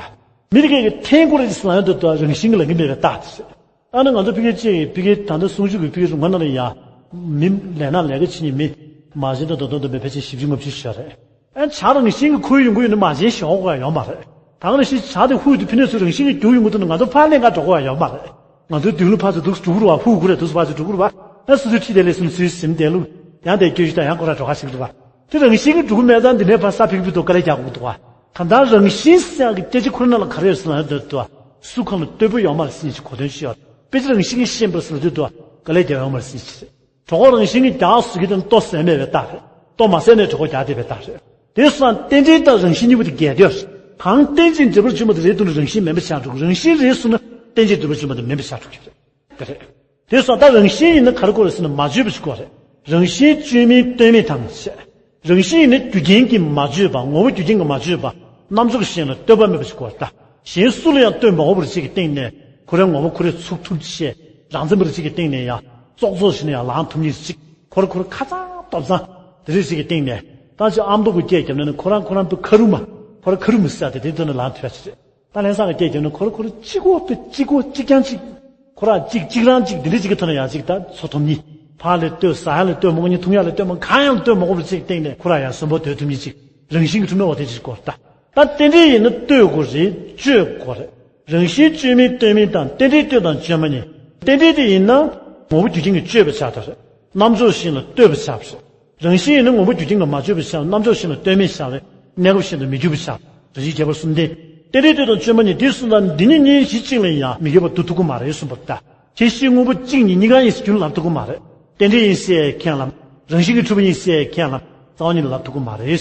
མི་དེ་གས་ཀྱིས་འཐེན་དགོས་རེད་ཟེར་ན་ཡང་འདི་ལྟར་རང་བཞིན་གྱིས་ལངས་ཀྱི་མེད་པའི་རྟགས་དེ་རེད། ཨ་ནི་ང་ཚོ་ཕ་གི་ཅིག་ཕ་གི་ད་ལྟ་གསུང་ཆོས་ཀྱི་ཕ་གི་རུ་ང་ན་ལ་ཡ། མི་ལས་ན་ལས་ཀ་བྱེད་མཁན་མི། མ་བྱན་དང་དོ་དམ་དམ་པའི་ཕལ་ཆེར་བཞི་བཅུ་ལྔ་བཅུ་ཞིག་ཡོད་རེད། ཨ་བྱ་རང་བཞིན་གྱིས་ཁོལ་ཡོང་གི་ཡོད་ན་མ་བྱན་ཞོག་དགོས་ཡ་ཡོད་མ་རེད། ད་ག་ནང་བཞིན་བྱ་དེ་ཧུད་དུ་ཕི་ནས་ཚུར་རང་བཞིན་གྱིས་རྒྱུག་ཡོང་གི་འདུག་ན་ང་ཚོ་ཕར་ལེན་ག་འགྲོ་དགོས་ཡ་ཡོད་མ་རེད། ང་ཚོའི་མདུན་ལ་ཕར་ཚུར་འདུག་སེ་འགྲོ་གི་རེད་པ། ཧུད་གི་རེད། འདུག་སེ་ཕར་ཚུར་འགྲོ་གི་རེད་པ། ཨ་སོ་སོའི་ཁྲིད་དེ་ལས་སོང་ཚུལ་ཟིན་དེ་ལུགས། ཡང་དེ་སྐྱོ་ཤི་དང་ཡང་ཁོ་ར་འགྲོ་ཁ་ཞིག་རེད་པ། དེ་རང་བཞིན་གྱིས་འགྲོ་གི་མེད་ཙང་འདི་ནས་ཕར་ས་ཕིག་ཕིག་ཏུ་དཀའ་ལས་རྒྱག་དགོས་འདུག་པ། གང་ལྟར་རང་བཞིན་ཟེར་ཡག་གི་སྐད་ཆ་ཁོ་རང་ནང་ལ་ག་རེ་ཡོད་ཟེར་ན་འདོད་དོ། སུ་གང་ལ་ལྟོས་པ་ཡོད་མ་རེད་ཟེར་ཞིག་གོ་དོན་ཞིག་ཡོད། དཔེ་ཆ་རང་བཞིན་གྱིས་ཤེས་པར་ཟེར་ལ་འདོད་དོ། དཀའ་ལས་རྒྱག་ཡོད་མ་རེད་ཟེར་ཞིག་རེད། གྲོད་ཁོག་རང་བཞིན་གྱིས་རྒྱགས་ཟེར་གྱི་དེ་ལྟོ་ཟས་མེད་པའི་རྟགས་རེད། ལྟོ་མ་ཟས་ནས་གྲོད་ཁོག་རྒྱགས་བསྡད་པའི་རྟགས་རེད། དེ་སོང་ཙང་རྟེན་འབྲེལ་དང་རང་བཞིན་གཉིས་པོ་དེ་འགལ་འདོད་རེད། གང་རྟེན་ཅིང་འབྲེལ་པར་འབྱུང་བ་དེ་རེད་འདུག་ན་རང་བཞིན་མིན་པ་ཆགས་འགྲོ་གི། རང་བཞིན་རེད་གསུངས་ན་རྟེན་ཅིང་འབྲེལ་པར་འབྱུང་བ་དེ་མིན་པ་ཆགས་འགྲོ་གི་རེད། དེ་རེད། དེ་སོང་ཙང་རང་བཞིན་ཡིན་ན་ག་རེ་དགོས་རེད་ཟེར་ན་མ་བརྗོད་པ་ཞིག་དགོས་རེད། རང་བཞིན་བཅོས་མིན་ལྟོས་མེད་དང་ཞེས། རང་བཞིན་ཡིན་ན་རྒྱུ་རྐྱེན་གྱིས་མ་བཅོས་པ། ངོ་བོ་རྒྱུ་རྐྱེན་གྱིས་མ་བཅོས་པ། རྣམ་ཅོག་གཞན་ལ་ལྟོས་པ་མེད་པ་ཞིག་དགོས་རེད་ད། གཞན་སུ་ལ་ཡང་ལྟོས་མ་དགོས་པ་རེད་ཅིག་གི་སྟེང་ནས་ཁོ་རའི་ངོ་བོ་ཁོ་རས་ཚུགས་ཐུབ་ཅིག་བྱས། རང་བཙན་པ་རེད་ཅིག་གི་སྟེང་ནས་ཡང་ཙོག་ཙོག་བྱས་ནས་ཡང་ལངས་ཐུབ་མཁན་ཅིག་ཁོ་ར་ཁོ་ར་ཁ་ཚ་ལྟོ་ཚང་དེ་རེད་ཅིག་གི་སྟེང་ནས། ད་ཅིག་ཨ་མདོ་གི་སྐད་རྒྱབ་ན་ནི་ཁོ་རང་ཁོ་རང་པའི་ཁ་རུ་མ། ཁོ་ར་ཁ་རུ་མི་ཟ་དེ་དེ་ཚོ་ནི་ལངས་ཐུབ་ཡ་ཅིག་རེད། ད་ལྷ་བཟང་གི་སྐད་རྒྱབ་ན་ཁོ་ར་ཁོ་ར་གཅིག་པོ་དེ་གཅིག་པོ་གཅིག་རྐྱང་གཅིག་ཁོ་ར་གཅིག་གཅིག་རང་གཅིག་འདི་འདྲ་གཅིག་གི་ཐོག་ནས་ཡང་གཅིག་ད་འཚོ་ཐུབ་མཁན། ཕར་ལ་ལྟོས། ཟ་ཡ་ལ་ལྟོས་མ་དགོས་མཁན། འཐུང་ཡ་ལ་ལྟོས་མ། གང་ཡང་ལ་ལྟོས་མ་དགོས་པ་ཅིག་སྟེང་ནས་ཁོ་ར་ཡང་གསོན་པོ་སྡོད་ཐུབ་མཁན་ཅིག་རང་བཞིན་གྱིས་གྲུབ་ན་འོ་དེ་ཅིག་དགོས་རེད་ད། ད་རྟེན་འབྲེལ་ཡིན་ན་ལྟོས་དགོས་རེད། བཅོས་དགོས་རེད། རང་བཞིན་བཅོས་མིན་ལྟོས་མིན་དང་རྟེན་འབྲེལ་ལྟོས་དང་བཅོས་མ་གཉིས། རྟེན་འབྲེལ་དེ་ཡིན་ན་ངོ་བོ་རྒྱུ་རྐྱེན་གྱིས་བཅོས་པ་ཆགས་པ་རེད། རྣམ་ཅོག་གཞན་ལ་ལྟོས་པ་ཆགས་པ་རེད། རང་བཞིན་ཡིན་ན་ངོ་བོ་རྒྱུ་རྐྱེན་གྱིས་མ་བཅོས་པ་ཆགས། རྣམ་ཅོག་གཞན་ལ་ལྟོས་མེད་ཆགས་པས་གནས་སྐབས་གཞན་དུ་མི་འགྱུར་བ་ཆགས། རང་བཞིན་ཁྱད་པར་གསུམ་ལྡན། རྟེན་འབྲེལ་ལྟོས་དང་བཅོས་མ་གཉིས། དེ་གསུམ་དང་འདི་གཉིས་གཉིས་གཞི་གཅིག་ལ་ཡང་མི་འགལ་བར་འདུ་ཐུབ་ཀྱི་མ་རེད་གསུངས་པ་རེད་ད། ཁྱད་གཞི་དངོས་པོ་གཅིག་ཉིད་གཉིས་ཀ་ཡིན་ཟེར་རྒྱུན་ལ་ལབ་ཐུབ་ཀྱི་མ་རེད། རྟེན་འབྲེལ་ཡིན་ཟེར་ཁས་ལེན། རང་བཞིན་གྱིས་གྲུབ་པ་ཡིན་ཟེར་ཁས་ལེན། རྩ་བ་ཉིད་ནས་ལབ་ཐུབ་ཀྱི་མ་རེད།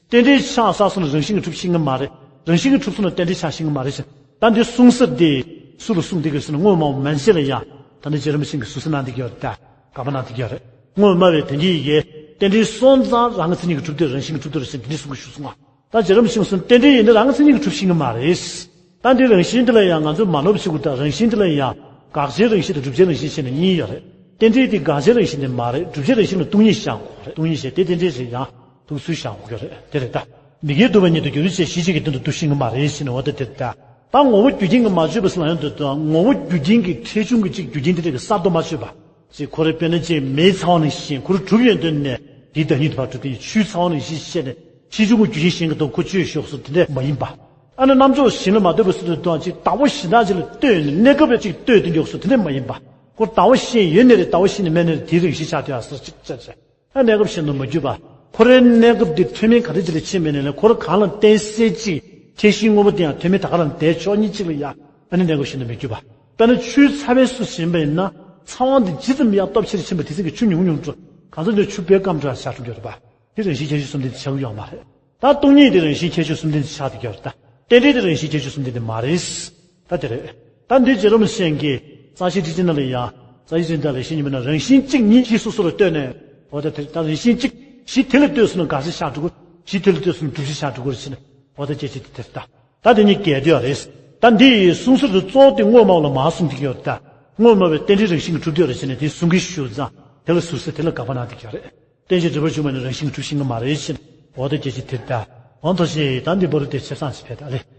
རྟེན་འབྲེལ་ཆགས་ཚར་སོང་ན་རང་བཞིན་གྱིས་གྲུབ་ཤེས་ཀྱི་མ་རེད། རང་བཞིན་གྱིས་གྲུབ་སོང་ན་རྟེན་འབྲེལ་ཆགས་ཤེས་ཀྱི་མ་རེད་ཟེར། ད་འདི་གསུང་ས་འདི་སུ་ལ་གསུངས་བསྡད་ཀྱི་ཟེར་ན་སྔོན་མ་མན་ཤེ་ལ་ཡང་ད་ནི་རྗེ་རིན་པོ་ཆེ་གིས་ཟུར་ཟ་གནང་བསྡད་ཀྱི་ཡོད་རེད་ད། དགག་པ་གནང་བསྡད་ཀྱི་ཡོད་རེད། སྔོན་སྨྲ་བའི་དོན་གྱི་ཡི་གེ། རྟེན་འབྲེལ་སོང་ཙང་རང་གི་མཚན་ཉིད་ཀྱིས་གྲུབ་སྟེ་རང་བཞིན་གྱིས་གྲུབ་སྟེ་རེད་ཟེར་འདི་འདྲ་གསུང་གི་ཞུ་སོང་ང་། ད་རྗེ་རིན་པོ་ཆེས་གསུངས་རྟེན་འབྲེལ་ཡིན་ན་རང་གི་མཚན་ཉིད་ཀྱིས་གྲུབ་ཤེས་ཀྱི་མ་རེད། ད་འདི་རང་བཞིན་འདི་ལ་ཡང་ང་ཚོས་མ་ནོར་བ་བྱེད་དགོས། ད་རང་བཞིན་འདི་ལ་ཡང་དགག་བྱའི་རང་བཞིན་དང་བསྒྲུབ་བྱའི་རང་བཞིན་བྱས་ནས་གཉིས་ཡོད་རེད། རྟེན་འབྲེལ་དེ་དགག་བྱའི་རང་བཞིན་དེ་མ་རེད། བསྒྲུབ་བྱའི་རང་བཞིན་ལ་སྟོང་ཉིད་བཞག་དགོས་རེད། སྟོང་ཉིད་བཞག་དེ་རྟེན་འབྲེལ་ཞིག་ཡང་འདུག་ཚུལ་བཞག་དགོས་ཀྱི་རེད། དེ་རེད་ད། མི་དགེ་བསྡུ་བ་ཉིད་དུ་འགྱུར་ཞེས་གཞི་གཅིག་གི་སྟེང་དུ་འདུ་ཤེས་ཀྱི་མ་རེད་ཟེར་ནས། འོ་ད་དེ་རེད་ད། ད་ངོ་བོ་རྒྱུ་རྐྱེན་གྱིས་མ་བཅོས་པ་ཟེར་ལབ་ཡོང་དུས་ད། ངོ་བོ་རྒྱུ་རྐྱེན་གྱིས་ཁྲེགས་ཆུང་གི་གཅིག་རྒྱུ་རྐྱེན་དེ་འདྲ་གིས་གསར་དུ་མ་བཅོས་པ། ཅིག་ཁོ་རེ་དཔེར་ན་ཅིག་མེའི་ཚ་བ་ནང་བཞིན་ཁོ་རེ་གྲུབ་ཡོང་དུས་ནས་དེའི་བདག་ཉིད་དུ་ཕར་གྲུབ་སྟེ། ཆུའི་ཚ་བ་ནང་བཞིན་བཤད་ནས་ཁྲེགས་ཆུང་གི་རྒྱུ་རྐྱེན་གཞན་གྱི་ཐོག་ཁོ་བཅོས་ཞོག་སོ་དེ་འདྲ་མ་ཡིན་པ། ཨ་ནི་རྣམ་འཇོག་གཞན་ལ་མ་ལྟོས་པ་ཟེར་དུས་ད་ཅིག་ལྟ་བ་གཞན་དག་ཅིག་ལ་ལྟོས་ནས་གནས་སྐབས་ལ་ཅིག་ལྟོས་དེ་འཇོག་སོ་དེ་འདྲ་མ་ཡིན་པ། ཁོ་ལྟ་བ་གཞན་ཡོད་ནའི་རེད། ལྟ་བ་གཞན་ནི་མེད་ནའི་རེད། དེའི་རང་བཞིན་ཆགས་བསྡད་ཡ་ཟེར་ཅིག་བྱས་བྱས། ཨ་གནས་སྐབས་གཞན་དུ་མ་གྱུར་པ། ཁོ་རའི་གནས་སྐབས་འདི་མཐོ་དམན་ག་རེ་ཅིག་ལ་ཕྱིན་པ་ཡིན་ནའི་ལས། ཁོ་རང་གང་ལ་བརྟེན་སའི་ཅིག་ཁྲེགས་ཤིང་དངོས་པོ་དེ་ཡང་མཐོ་དམན་ད་ག་ལ་བསྡད་ཆོག་ཉིད་ཅིག་ལ་ཡ། ཨ་ནི་གནས་སྐབས་གཞན་དུ་མི་འགྱུར་བ། དཔེར་ན་ཆུའི་ཚ་བའི་སུ་ཞེན་པ་ཡིན་ན། ཚ་བ་འདི་ཇི་ཙམ་ཡང་སྟོབས་ཆེར་ཕྱིན་པ་དེ་ཙམ་གྱིས་ཆུ་ཉུང་ཉུང་འགྲོ། གང་ཟག་འདི་ཆུ་བེད་སྐམ་འགྲོ་ཡ་བཞག་འགྲོ་གི་རེད་པ། དེ་རང་བཞིན་ཁྱད་ཆོས་གསུམ་ལྡན་དེ་ཆགས་ཀྱི་ཡོད་མ་རེད། ད་སྟོང་ཉིད་དེ་རང་བཞིན་ཁྱད་ཆོས་གསུམ་ལྡན་དེ་ཆགས་བསྡད་ཀྱི་ཡོད་རེད་ད། རྟེན་འབྲེལ་དེ་རང་བཞིན་ཁྱད་ཆོས་གསུམ་ལྡན་དེ་མ་རེད། ད་དེ་རེད། ད་འདི་རྗེ་རིན་པོ་ཆེ་གིས་རྩ་ཤེའི་ཊིཀ་ཆེན་ནང་ལ་ཡ། རྩ་ཤེའི་ཊིཀ་ཆེན་ནང་ལ་བཤད་ཉན་པ་ན། རང་བཞིན་གཅིག་ཉིད་གཞི་སོ་སོ་ལ་ལྟོས་ནས། འོ་ད་དེ་ད་རང་བཞིན་གཅིག་གཞི་དེ་ལ་ལྟོས་སོང་ན་དགག་བྱ་ཆགས་འགྲོ་གི། གཞི་དེ་ལ་ལྟོས་སོང་ན་བསྒྲུབ་བྱ་ཆགས་འགྲོ་གི་རེད་ཟེར་ནས། འོ་ད་སྐད་ཆ་དེ་དེ་རེད་ད། ད་དེ་གཉིས་འགལ་འདུ་ཡ་རེད། ད་འདི་ཡི་གསུང་ཟུར་དུ་གཙོ་བོ་དེ་དངོས་སྨྲ་བ་ལ་མར་གསུངས་བསྡད་ཀྱི་ཡོད་རེད་ད། དངོས་སྨྲ་བས་རྟེན་འབྲེལ་རང་བཞིན་གྱིས་གྲུབ་བསྡད་ཡོད་རེད་ཟེར་ནས་དེ་གསུང་གི་ཞུ་ཙང་། དེ་ལ་ཟུར་ཟ་དེ་ལ་དགག་པ་གནང་བསྡད་ཀྱི་ཡོད་རེད། རྟེན་ཅིང་འབྲེལ་པར་འབྱུང་བ་ནི་རང་བཞིན་གྱིས་གྲུབ་ཤེས་ཀྱི་མ་རེད་ཟེར་ནས། འོ་ད་སྐད་ཆ་དེ་རེད་ད། འོ་ཐུགས་རྗེ་ཆེ། ད་འདི་བར་དུ་དེ་ཆ་ཚང་ཞིག་ཕེབས་ད་ལེ།